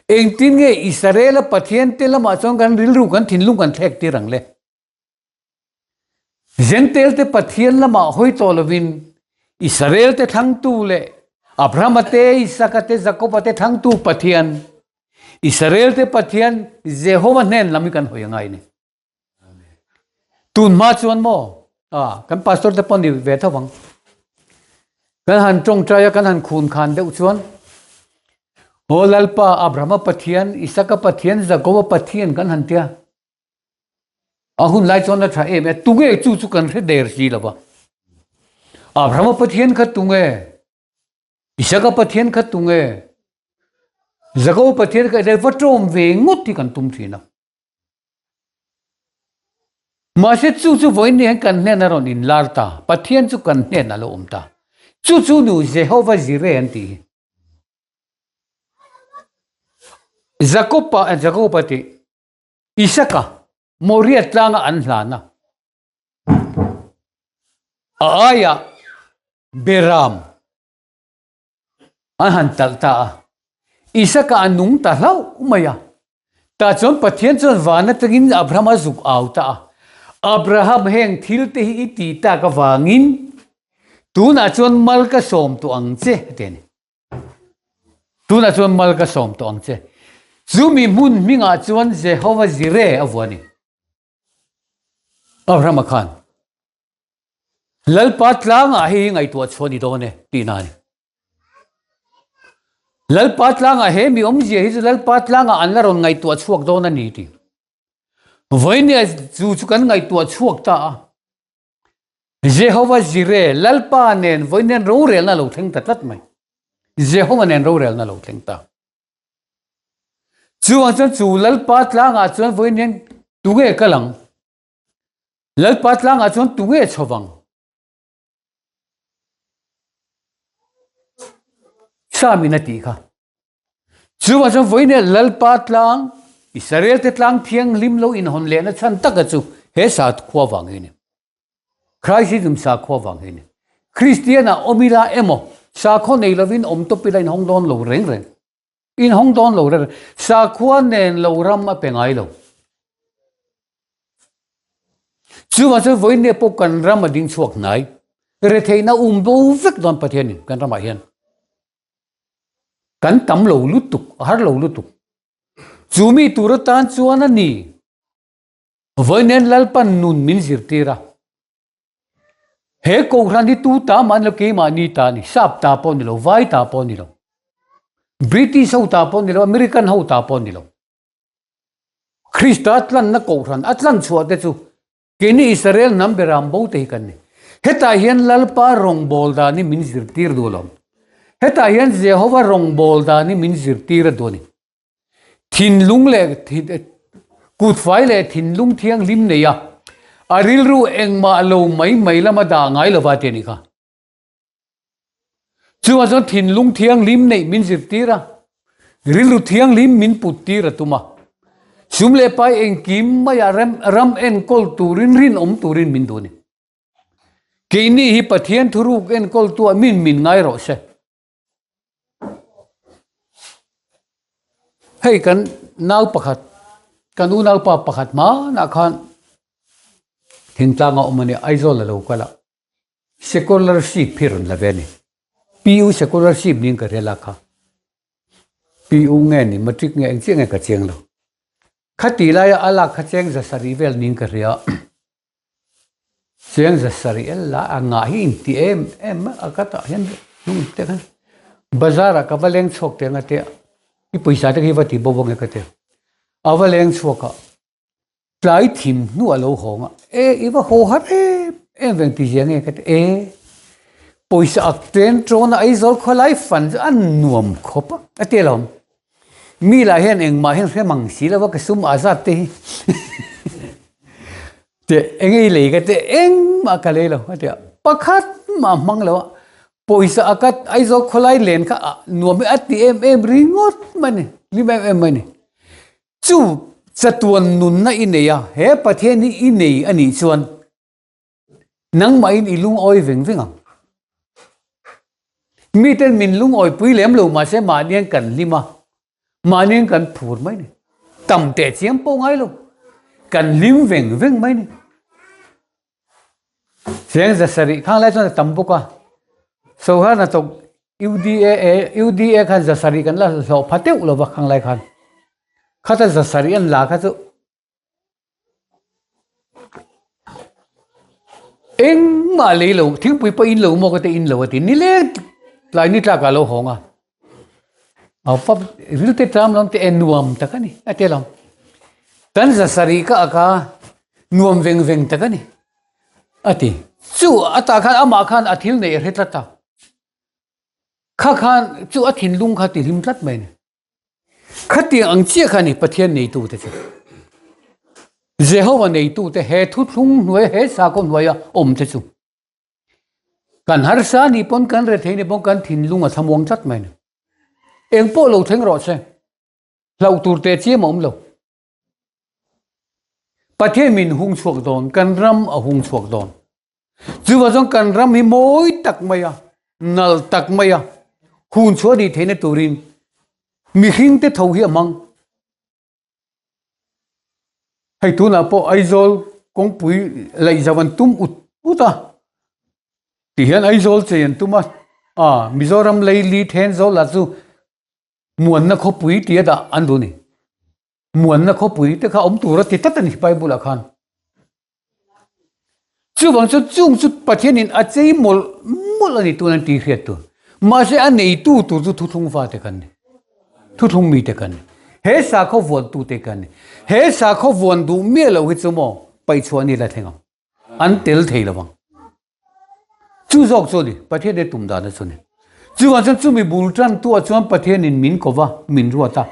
[SPEAKER 1] Engtin nge Israela Pathiante lamah chuan kan rilru kan thinlung kan thlek tir ang le? Jentail-te Pathian lamah hawi tawh lovin Israel-te thlangtu leh Abrahama te, Isaka te, Jakoba te thlangtu Pathian, Israel-te Pathian Jehova hnen lam hi kan hawi a ngai a ni. Tun hma chuan maw, ah, kan pastor te pawh ni ve tho vang. Kan han tawngtai a, kan han khun khan deuh chuan, Aw Lalpa, Abrahama Pathian, Isaka Pathian, Jakoba Pathian kan han tia. A hun lai chuan a tha em e, tunge chu chu kan hre der si lo va. Abrahama Pathian kha tunge, Isaka Pathian kha tunge, Jakoba Pathian kha tle va tawm ve ngawt hi kan tum thin a. Mahse chu chu vawiin ni hian kan hnen a rawn inlar ta, Pathian chu kan hnen a lo awm ta. Chu chu nu Jehova Jireh an tih hi. Jakoba, Jakoba tih Isaka Moria tlanga an hlan a, a aiah Beram an han talh ta a. Isaka a nung ta hlauh mai a. Tah chuan Pathian chuan van atangin Abraham a zuk au ta a, Abraham heng thil te hi i tih tak avangin tunah chuan mal ka sawm tawh ang che a ti a ni. Tunah chuan mal ka sawm tawh ang che. Chumi hmun hmingah chuan Jehova Jireh a vuah a ni. Abrahama khan Lalpa tlangah hei hi ngaihtuah chhuah a ni dawn e tihna a ni. Lalpa tlangah he mi awmzia hi chu Lalpa tlangah an la rawn ngaihtuah chhuak dawn a ni tih. Vawinia chu chu kan ngaihtuah chhuak ta a. Jehova Jireh, Lalpa nen vawi nen rorelna a lo thleng ta tlat mai. Jehova nen rorelna a lo thleng ta. Chuvang chuan chu Lalpa tlangah chuan vawi nen tunge kal ang? Lalpa tlangah chuan tunge chhovang? Samin a tih kha. Chuvang chuan vawiin Lalpa tlang, Israel-te tlang thianghlim lo inhawn lehna chhan taka chu he sakhua vang hi a ni. Christism sakhua vang hi a ni. Kristian-a awm ila emaw, sakhaw nei lovin awm tawp ila inhawng dawn lo reng reng. Inhawng dawn lo reng reng. Sakhua nen lo ram a pe ngai lo. Chuvang chuan vawiin nge pawh kan ram a ding chhuak hnai. Retheihna um bo vek dawn Pathianin kan ramah hian. Kan tam lo lutuk, a har lo lutuk. Chu mi tur atan chuan a ni. Vawiin Lalpan nun min zirtir a. He Kohhran hi tu ta mah ni lo, keimahni ta a ni. Sap ta pawh ni lo, vai ta pawh ni lo. British ho ta pawh ni lo, American ho ta pawh ni lo. Krista tlanna Kohhran a tlan chhuah te chu Keini Israel hnam beram bo te hi kan ni. Hetah hian Lalpa rawngbâwl dan hi min zirtîr duh lo. Hetah hian Jehova rawngbâwl dan hi min zirtîr a duh a ni. Thinlung leh kutfai leh thinlung thianghlim neia a rilru engmah lo mai mai lama dah ngai lova ti a nih kha. Chuvang chuan thinlung thianghlim neih min zirtir a, rilru thianghlim min put tir a tum a. Sum leh pai engkim maiah rem ram enkawl turin rinawm turin min duh a ni. Keini hi Pathian thuruk enkawltuah min min ngai rawh se. Hei kan nau pakhat, kan unaupa pakhat hmanah khan thingtlanga awm a nia, Aizawl a lo kal a. Scholarship hi rawn la ve a ni. PU scholarship niin ka hria la kha. PU nge ni, matric nge eng chiah nge ka chiang lo. Khati laia a lak kha cheng za sarih vel niin ka hria. Cheng za sarih el la a ngah hi inti em em a ka tah hian hnung te khan bazar ah ka va leng chhuak teng a tia i pawisa te khi va ti bo bo nge ka ti a va leng chhuak a Tlai thim hnu a lo hawng a, e i va haw har em em veng ti zia nge ka ti, e pawisa ak chen tawn a Aizawl khawlai fan chu a nuam khawp a, a ti alawm. Mi lah hian engmah hian hre mang si lo a ka sum a zat te hi teh eng ei lei ka ti engmah ka lei lo a ti a, pakhat mah hmang lo a, pawisa a ka Aizawl khawlai len kha nuam hi a ti em em ringawt mai a ni, hlim em em mai a ni. Chu chatuan nunna i nei a, he Pathian hi i nei a nih chuan nangmahin i lungawi veng veng ang. Miten min lungawipui lem lo mahse mahnian kan hlim a, mahnian kan phur mai ni. Tam teh chiam pawh ngai lo, kan hlim veng veng mai ni. Cheng zasarih khang lai chuan a tam bawk a, Sohar hnathawk UDA UDA khan zasarih kan la hlawh pha teuh lo va khang lai khan. Khata zasarih an la kha chu engmah lei lo thingpui pawh in lo maw ka te in lo a ti nileng tlai ni tlak ah lo hawng a. A fap rilte tram lam te e nuam tak a ni a ti alawm. Kan zasarih ka ak a nuam veng veng tak a ni a ti. Chu a tah khan amah khan a thil neih a hre tlat a. Kha khan chu a thinlung kha ti hlim tlat mai a ni. Khatiang ang chiah kha a ni Pathian neitu te chu. Jehovah neitu te he thuthlung hnuai he sakhaw hnuaia awm te chu. Kan harsa ni pawn kan rethei ni pawn kan thinlung a thlamuang tlat mai a ni. Eng pawh lo thleng rawh se, hlauh tur teh chiam a awm lo. Pathian min hung chhuak dawn, kan ram a hung chhuak dawn. Chuvang chuan kan ram hi mawi tak mai a, nal tak mai a, hun chhuah nih theihna turin mihring te tho hi a hmang. Hei tunah pawh Aizawl kawngpui laihzau an tum ut ut a, tihian Aizawl chei an tum a, ah Mizoram leili Thenzawl lah chu muanna khawpui tia dah an duh a ni. Muanna khawpui te kha awm tur a ti tlat a ni Bible ah khan. Chuvang chu chung chu Pathianin a chei mawlh mawlh a ni tun an tih hriat tur. Mahse a neitu tur chu thuthlung fate kan ni. Thuthlung mite kan ni. He sakhaw vuantu te kan ni. He sakhaw vuan duh miah loh hi chu maw paihchhuah ni la thleng ang. An tel thei lo vang. Chu zawk chu a ni, Pathian he tum dan a chu a ni. Chuvang chuan chumi bul tan tu ah chuan Pathianin min ko va, min ruat a.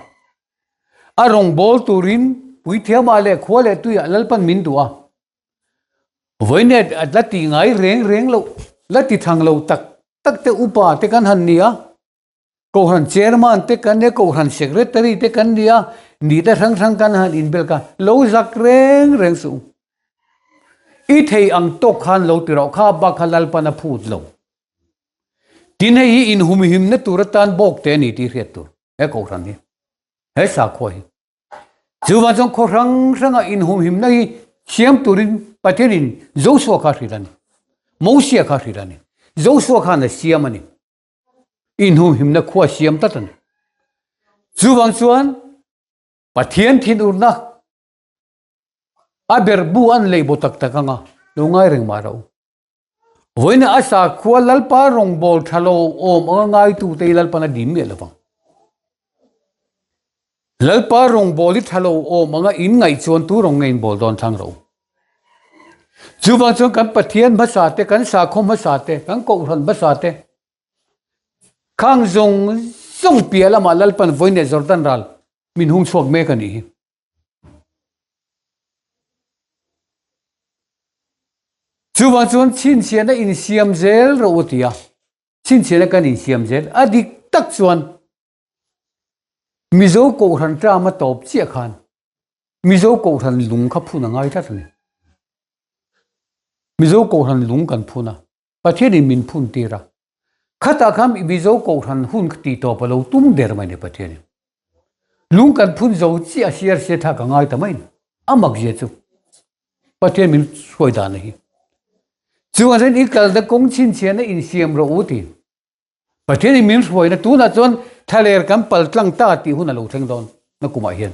[SPEAKER 1] A rawngbâwl turin puithiamah leh khua leh tuiah Lalpan min duh a. Vawinet a la ti ngai reng reng loh, la ti thang lo tak tak te upa te kan han ni a. Kohhran Chairman te kan nia, Kohhran Secretary te kan nia, nihna hrang hrang kan han inbel kha lo zak reng reng suh. I thei ang tawk khan lo ti rawh, kha bak kha Lalpan a phut lo. Tin hei hi inhumhimna tur atan bawk te a ni tih hriat tur he Kohhran hi, he sakhua hi. Chuvang chuan khaw hrang hranga inhumhimna hi siam turin Pathianin Joshua kha hrilh a ni. Mosia kha hrilh a ni. Joshua khan a siam a ni. Inhumhimna khua siam tlat a ni. Chuvang chuan Pathian thinurna a berhbu an lei bo tak tak anga lo ngai reng mah rawh u. Vawiin a sakhua Lalpa rawngbâwl ṭha lo awm anga ngaitute hi Lalpan a dim miah lo vang. Lalpa rawngbâwl hi ṭha lo awm anga in ngaih chuan tu rawng nge in bâwl dawn thlang rawh u. Chuvang chuan kan Pathian hmasa te, kan sakhaw hmasa te, kan kohhran hmasa te khang zawng zawng piah lamah Lalpan vawiin leh Jordan ral min hung chhuak mek a nih hi. Chuvang chuan chhinchhiahna insiam zel rawh u tia chhinchhiahna kan insiam zel a dik tak chuan Mizo Kohhran term a tawp chiah khan Mizo Kohhran lung kha phun a ngai tlat a ni. Mizo Kohhran lung kan phun a. Pathianin min phun tir a, khatah khan Mizo Kohhran hun ka tih tawp a lo tum der mai ni Pathianin. Lung kan phun zo chiah a siar sia thlak a ngai ta mai ni. A mak zia chu Pathian min hruai dan a hi. Chuvang chuan i kalna kawng chhinchhiahna insiam rawh u ti. Pathianin min hruaina tunah chuan thlaler kan pal tlang ta tih hun a lo thleng dawn na kumah hian.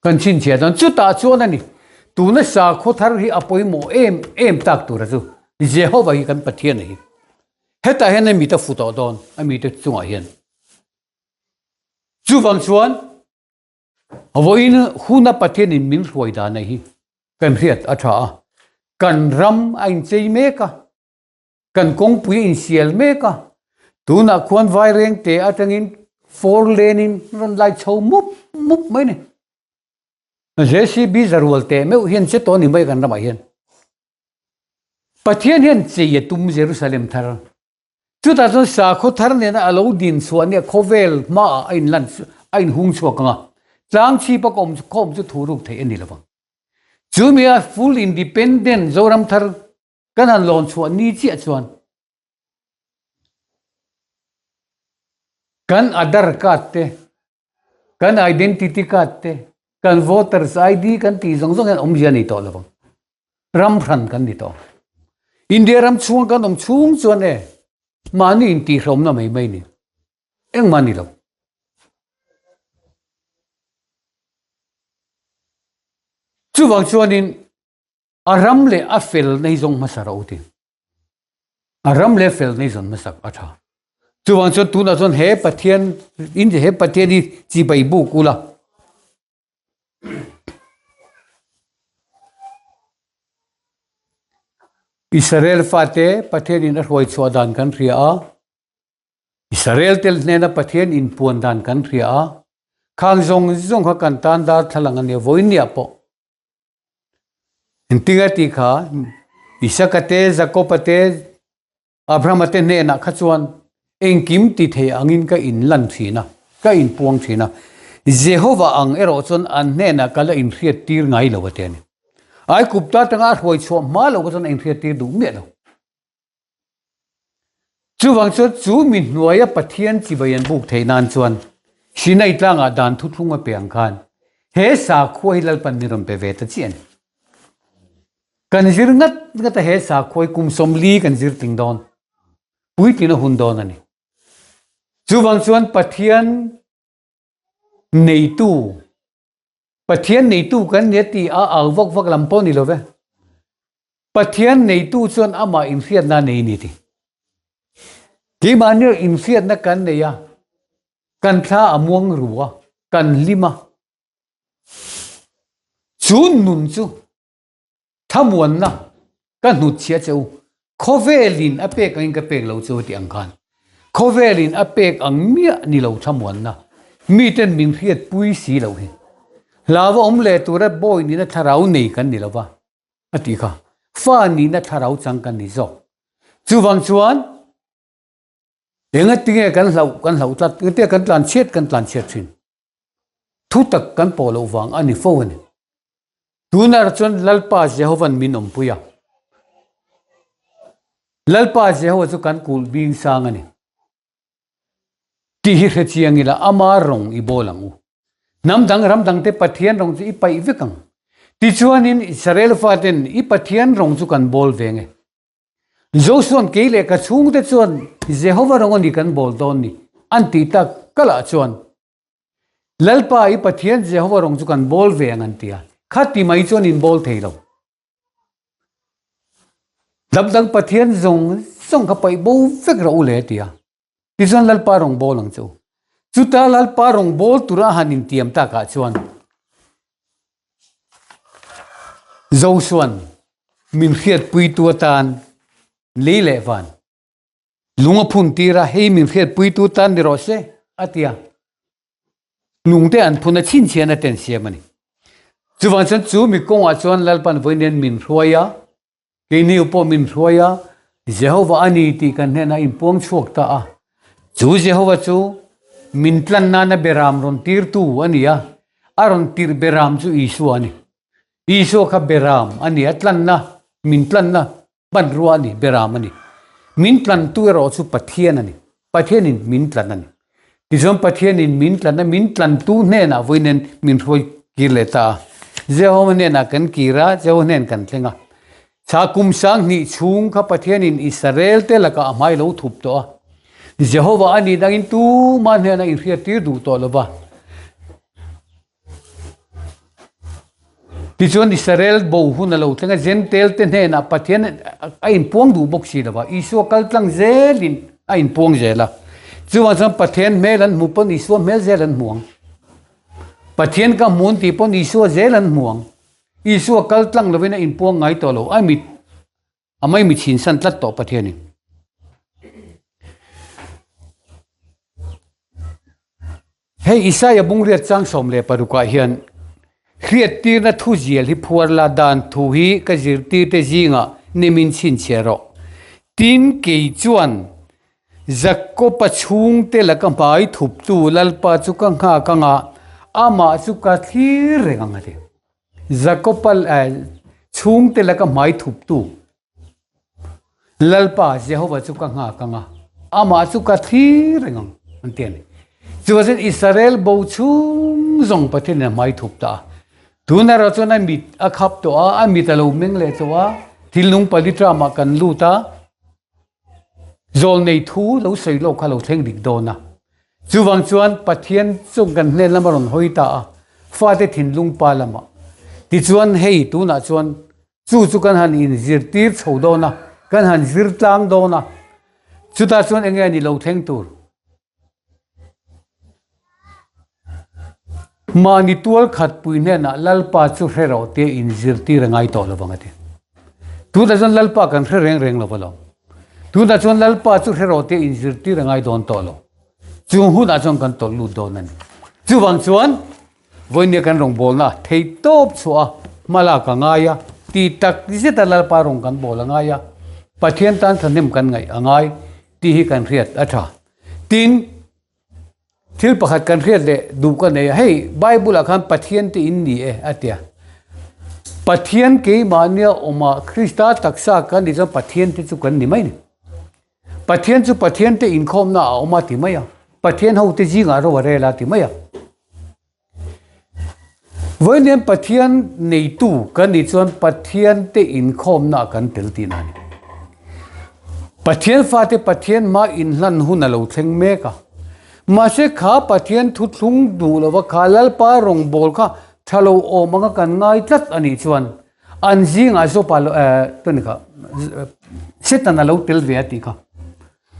[SPEAKER 1] Kan chhinchhiah chuan chutah chuan a ni. Tuna sakhaw thar hi a pawimawh em em tak tura chu Jehova hi kan Pathian a hi. Hetah hian a mite fu tawh dawn a mite chungah hian. Chuvang chuan vawiin huna Pathianin min hruai dan a hi kan hriat a tha a. Kan ram a inchei mek a. Kan kawngpui a insial mek a, tunah khuan Vairengte atangin four lane in rawn lai chho mup mup mai a ni. JCB zarual teh meuh hian che tawh a ni mai kan ramah hian. Pathian hian chei a tum Jerusalem thar. Chutah chuan sakhaw thar nena a lo din chhuah nia khawvel hmaah a inlan a inhung chhuak ang a, tlang chhipa ka awm khawm chu thu ruk theih a ni lovang. Chumia full independent Zoram thar Kan han lawn chhuah ni chiah chuan kan Aadhar card te, kan identity card te, kan voters ID kan tih zawng zawng hian awmzia a nei tawh lovang. Ram hran kan ni tawh. India ram chhunga kan awm chhung chuan e mahni intihhrawmna mai mai ni. Engmah ni lo. Chuvang chuanin A ram leh a fel nei zawng hmasa rawh u ti. A ram leh fel nei zawn hmasak a tha. Chuvang chuan tunah chuan he Pathian in he Pathian hi chibai buk ula. Israel fate Pathian in a hruai chhuah dan kan hria a. Israel tel hnena Pathian inpuan dan kan hria a. Khang zawng zawng kha kan tan darthlalang a nia vawinia pawh. Engtinga tih kha Isaka te, Jakoba te, Abrahama te hnenah kha chuan engkim ti thei angin ka inlan thin a, ka inpuang thin a. Jehova ang erawh chuan an hnenah ka la inhriattir ngai lo a ti a ni. Aikupta atanga a hruai chhuah hma lo kha chuan a inhriattir duh miah lo. Chuvang chuan chu mi hnuaia Pathian chibai an buk theih nan chuan Sinai tlangah dan thuthlung a pe ang khan he sakhua hi Lalpan min rawn pe ve ta chiah a ni. Kan zir ngat ngat a he sakhua hi kum 40 kan zir tling dawn, puitlin a hun dawn a ni. Chuvang chuan Pathian neitu Pathian neitu kan nia ti a au vak vak lam pawh ni lo ve. Pathian neitu chuan amah inhriatna a nei ni ti. Keimahni inhriatna kan nei a, kan thla a muang ru a, kan hlim a. Chu nun chu Thlamuanna ka hnutchhia che u, khawvelin a pek angin ka pek lo che u tih ang khan khawvelin a pek ang miah ni lo thlamuanna miten min hriatpui si lo hi. Hlauva awm leh tura bawi nihna thlarau nei kan ni lo va a tih kha, fa nihna thlarau chang kan ni zawk. Chuvang chuan. Engatinge kan hlauh kan hlauh tlat, engatinge kan tlan chhiat kan tlan chhiat thin. Thu tak kan pawh loh vang a ni fo a ni. Tunah chuan Lalpa Jehova'n min awmpui a. Lalpa Jehova chu kan kulh bing sang a ni. Tih hi hre chiang ila ama rawng i bawl ang u. Hnam dang ram dangte Pathian rawng chu i paih vek ang. Tichuanin Israel faten i Pathian rawng chu kan bawl ve nge. Josua'n kei leh ka chhungte chuan Jehova rawng a ni kan bawl dawn ni an tih tak kalah chuan Lalpa i Pathian Jehova rawng chu kan bawl ve ang an ti a. Khati mai chuan in bawl thei lo. Hnam dang Pathian zawng zawng kha paih bo vek rawh u le a ti a. Tichuan Lalpa rawng bawl ang che u. Chuta Lalpa rawng bawl tura han intiam takah chuan Josua'n min hriatpuitu atan lei leh van lung a phun tir a, hei min hriatpuitu tan ni rawh se a ti a. Lungte an phun a chhinchhian a ten siam a ni. Chuvang chuan chu mi kawngah chuan Lalpan vawiin min hruai a, Keini pawh min hruai a, Jehova a ni tih kan hnenah inpuang chhuak ta a. Chu Jehova chu min tlan nana beram rawn tirtu a ni a, a rawn tirh beram chu Isua a ni. Isua kha beram a ni a, tlanna, min tlanna hmanrua a ni, beram a ni. Min tlantu erawh chu Pathian a ni. Pathianin min tlan a ni. Tichuan Pathianin min tlan a, min tlantu hnenah vawiin min hruai kir leh ta a. Jehova hnenah kan kir a, Jehova hnen kan thleng a. Thla kum 2000 chhung kha Pathianin Israel te lakah a hmai lo thup tawh a. Jehova a nih dangin tumah hnenah inhriattir duh tawh lo va. Tichuan Israel bo hun a lo thleng a, Jentail te hnenah Pathian a inpuang duh bawk si lo va, Isua kal tlang zelin a inpuang zel a. Chuvang chuan Pathian hmel an hmu pawn Isua hmel zel an hmu ang. Pathian ka hmu an tih pawn Isua zel an hmu ang. Isua kal tlang lovin a inpuang ngai tawh lo, a mit A mai mi chhinsan tlat tawh Pathianin. Hei Isaia bungriat chang 16 ah hian hriattirna thu zial hi phuar la dan thu hi ka zirtirte zingah nimin chhinchhiah rawh. Tin, kei chuan Jakoba chhungte laka hmai thuptu Lalpa chu ka nghak anga amah chu ka thlir reng ang a ti. Jakoba chhungte laka hmai thuptu Lalpa Jehova chu ka nghak ang a, amah chu ka thlir reng ang, an ti a ni. Chuvang chuan Israel bo chhung zawng Pathianin a hmai thup ta a. Tun erawh chuan a mit a khap tawh a, a mit a lo meng leh tawh a, thilnung palitramah kan lut a, Zawlnei thu lo sawi lawk kha lo thleng dik dawn a. Chuvang chuan Pathian chung kan hnen lama rawn hawi ta a, fate thinlung pa lamah. Tichuan hei tunah chuan chu chu kan han inzirtir chho dawn a, kan han zir tlang dawn a. Chutah chuan enge a ni lo thleng tur? Mahni tual khat pui hnenah Lalpa chu hre rawh tia inzirtir a ngai tawh lovang a ti. Tunah chuan Lalpa kan hre reng reng lo va lo. Tunah chuan Lalpa chu hre rawh tia inzirtir a ngai dawn tawh lo. Chung hunah chuan kan tawlh lut dawn a ni. Chuvang chuan vawinia kan rawngbawlna thei tawp chhuah a hmalak a ngai a, ti tak zeta Lalpa rawng kan bawl a ngai a, Pathian tan thahnem kan ngaih a ngai tih hi kan hriat a tha. Tin, thil pakhat kan hriat leh duh ka nei a, hei Bible ah khan Pathian te in ni e a ti a. Pathian keimahnia awmah Krista taksa kan nih chuan Pathian te chu kan ni mai ni. Pathian chu Pathian te inkhawmna a awm a ti mai a, Pathian ho te zingah ro a rel a ti mai a. Vawiin Pathian neitu kan nih chuan Pathian te inkhawmna ah kan tel tihna a ni. Pathian fate Pathian hma inhlan hun a lo thleng mek a. Mahse kha Pathian thuthlung duh lova kha Lalpa rawngbâwl kha tha lo awm anga kan ngai tlat a nih chuan an zingah Jopa lo eh tuni kha Setana lo tel ve a tih kha.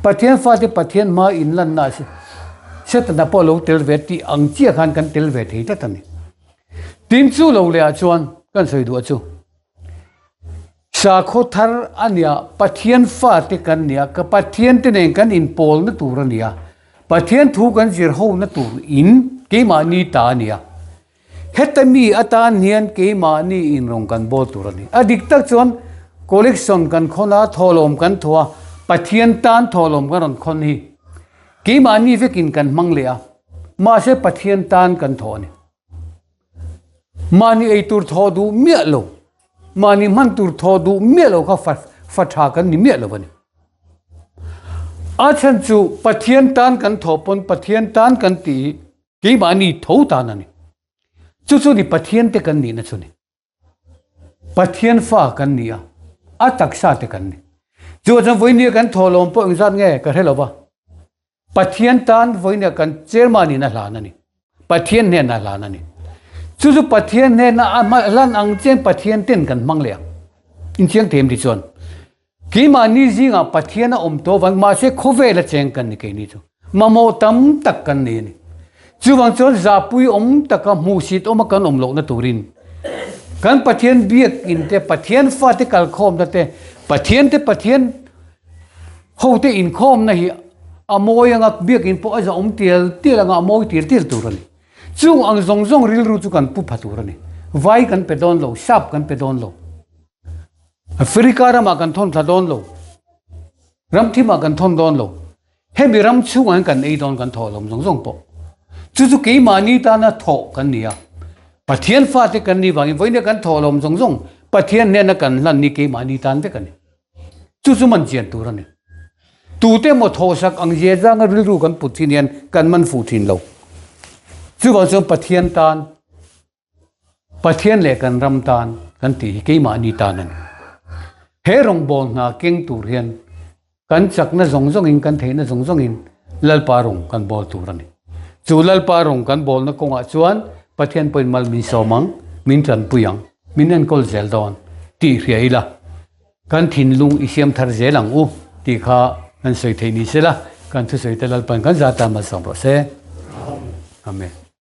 [SPEAKER 1] Pathian fate Pathian hma inlanna a si. Setana pawh lo tel ve tih ang chiah khan kan tel ve thei tlat a ni. Tin chu lo leh ah chuan kan sawi duh a chu. Sakhaw thar a nia, Pathian fate kan nia, ka Pathian te nen kan inpawlna tur a nia, Pathian thu kan zir hona tur in keimahni ta a nia. Heta mi atan hian keimahni in rawn kan bawl tur a ni. A dik tak chuan collection kan khawn a, thawhlawm kan thaw a, Pathian tan thawhlawm kan rawn khawn hi. Keimahni vekin kan hmang leh a, mahse Pathian tan kan thawh a ni. Mahni ei tur thawh duh miah lo, mahni hman tur thawh duh miah lo kha fa fa tha kan ni miah lo a ni. A chhan chu Pathian tan kan thawh pawn Pathian tan kan tih hi keimahni tho tan a ni. Chu chu ni Pathian te kan nihna chu ni. Pathian fa kan ni a, a taksa te kan ni. Chu chuan vawinia kan thawh lawm pawh engzat nge ka hre lo va. Pathian tan vawinia kan chairman in a hlan a ni. Pathian hnenah a hlan a ni. Chu chu Pathian hnena a hlan ang chian Pathian ten kan hmang leh ang. Inchiang thei em ti chuan. Keimahni zingah Pathian a awm tawh avang mahse khawvel a cheng kan ni keini chu. Mamawh tam tak kan nei a ni. Chuvang chuan zahpui awm taka hmuhsit awma kan awm lohna turin kan Pathian biakinn te, Pathian fate kalkhawmna te, Pathian te Pathian Hote inkhawmna hi a mawi anga biakinn pawh a zahawm tial tial anga a mawi tial tial tur a ni. Chung ang zawng zawng rilru chu kan pu pha tur a ni. Vai kan pe dawn lo, sap kan pe dawn lo, Africa ramah kan thawn thla dawn lo, ram thimah kan thawn dawn lo, hemi ram chhungah hian kan ei dawn kan thawh lawm zawng zawng pawh. Chu chu keimahni tana thawh kan ni a, Pathian fate kan nih vangin vawiin kan thawh lawm zawng zawng Pathian hnena kan hlan ni keimahni tan vek a ni. Chu chu man chian tur a ni. Tute emaw thawhsak ang zia zanga rilru kan put thin hian kan man fuh thin lo. Chuvang chuan Pathian tan, Pathian leh kan ram tan kan tih hi keimahni tan a ni. He rawngbâwl hna keng tur hian kan chakna zawng zawngin, kan theihna zawng zawngin Lalpa rawng kan bâwl tur a ni. Chu Lalpa rawng kan bâwlna kawngah chuan Pathian pawhin mal min sawm ang, min tanpui ang, min enkawl zel dawn tih hria ila. Kan thinlung i siam thar zel ang u tih kha kan sawi theih ni sela, kan thusawi te Lalpan kan zat tan malsawm rawh se. Amen.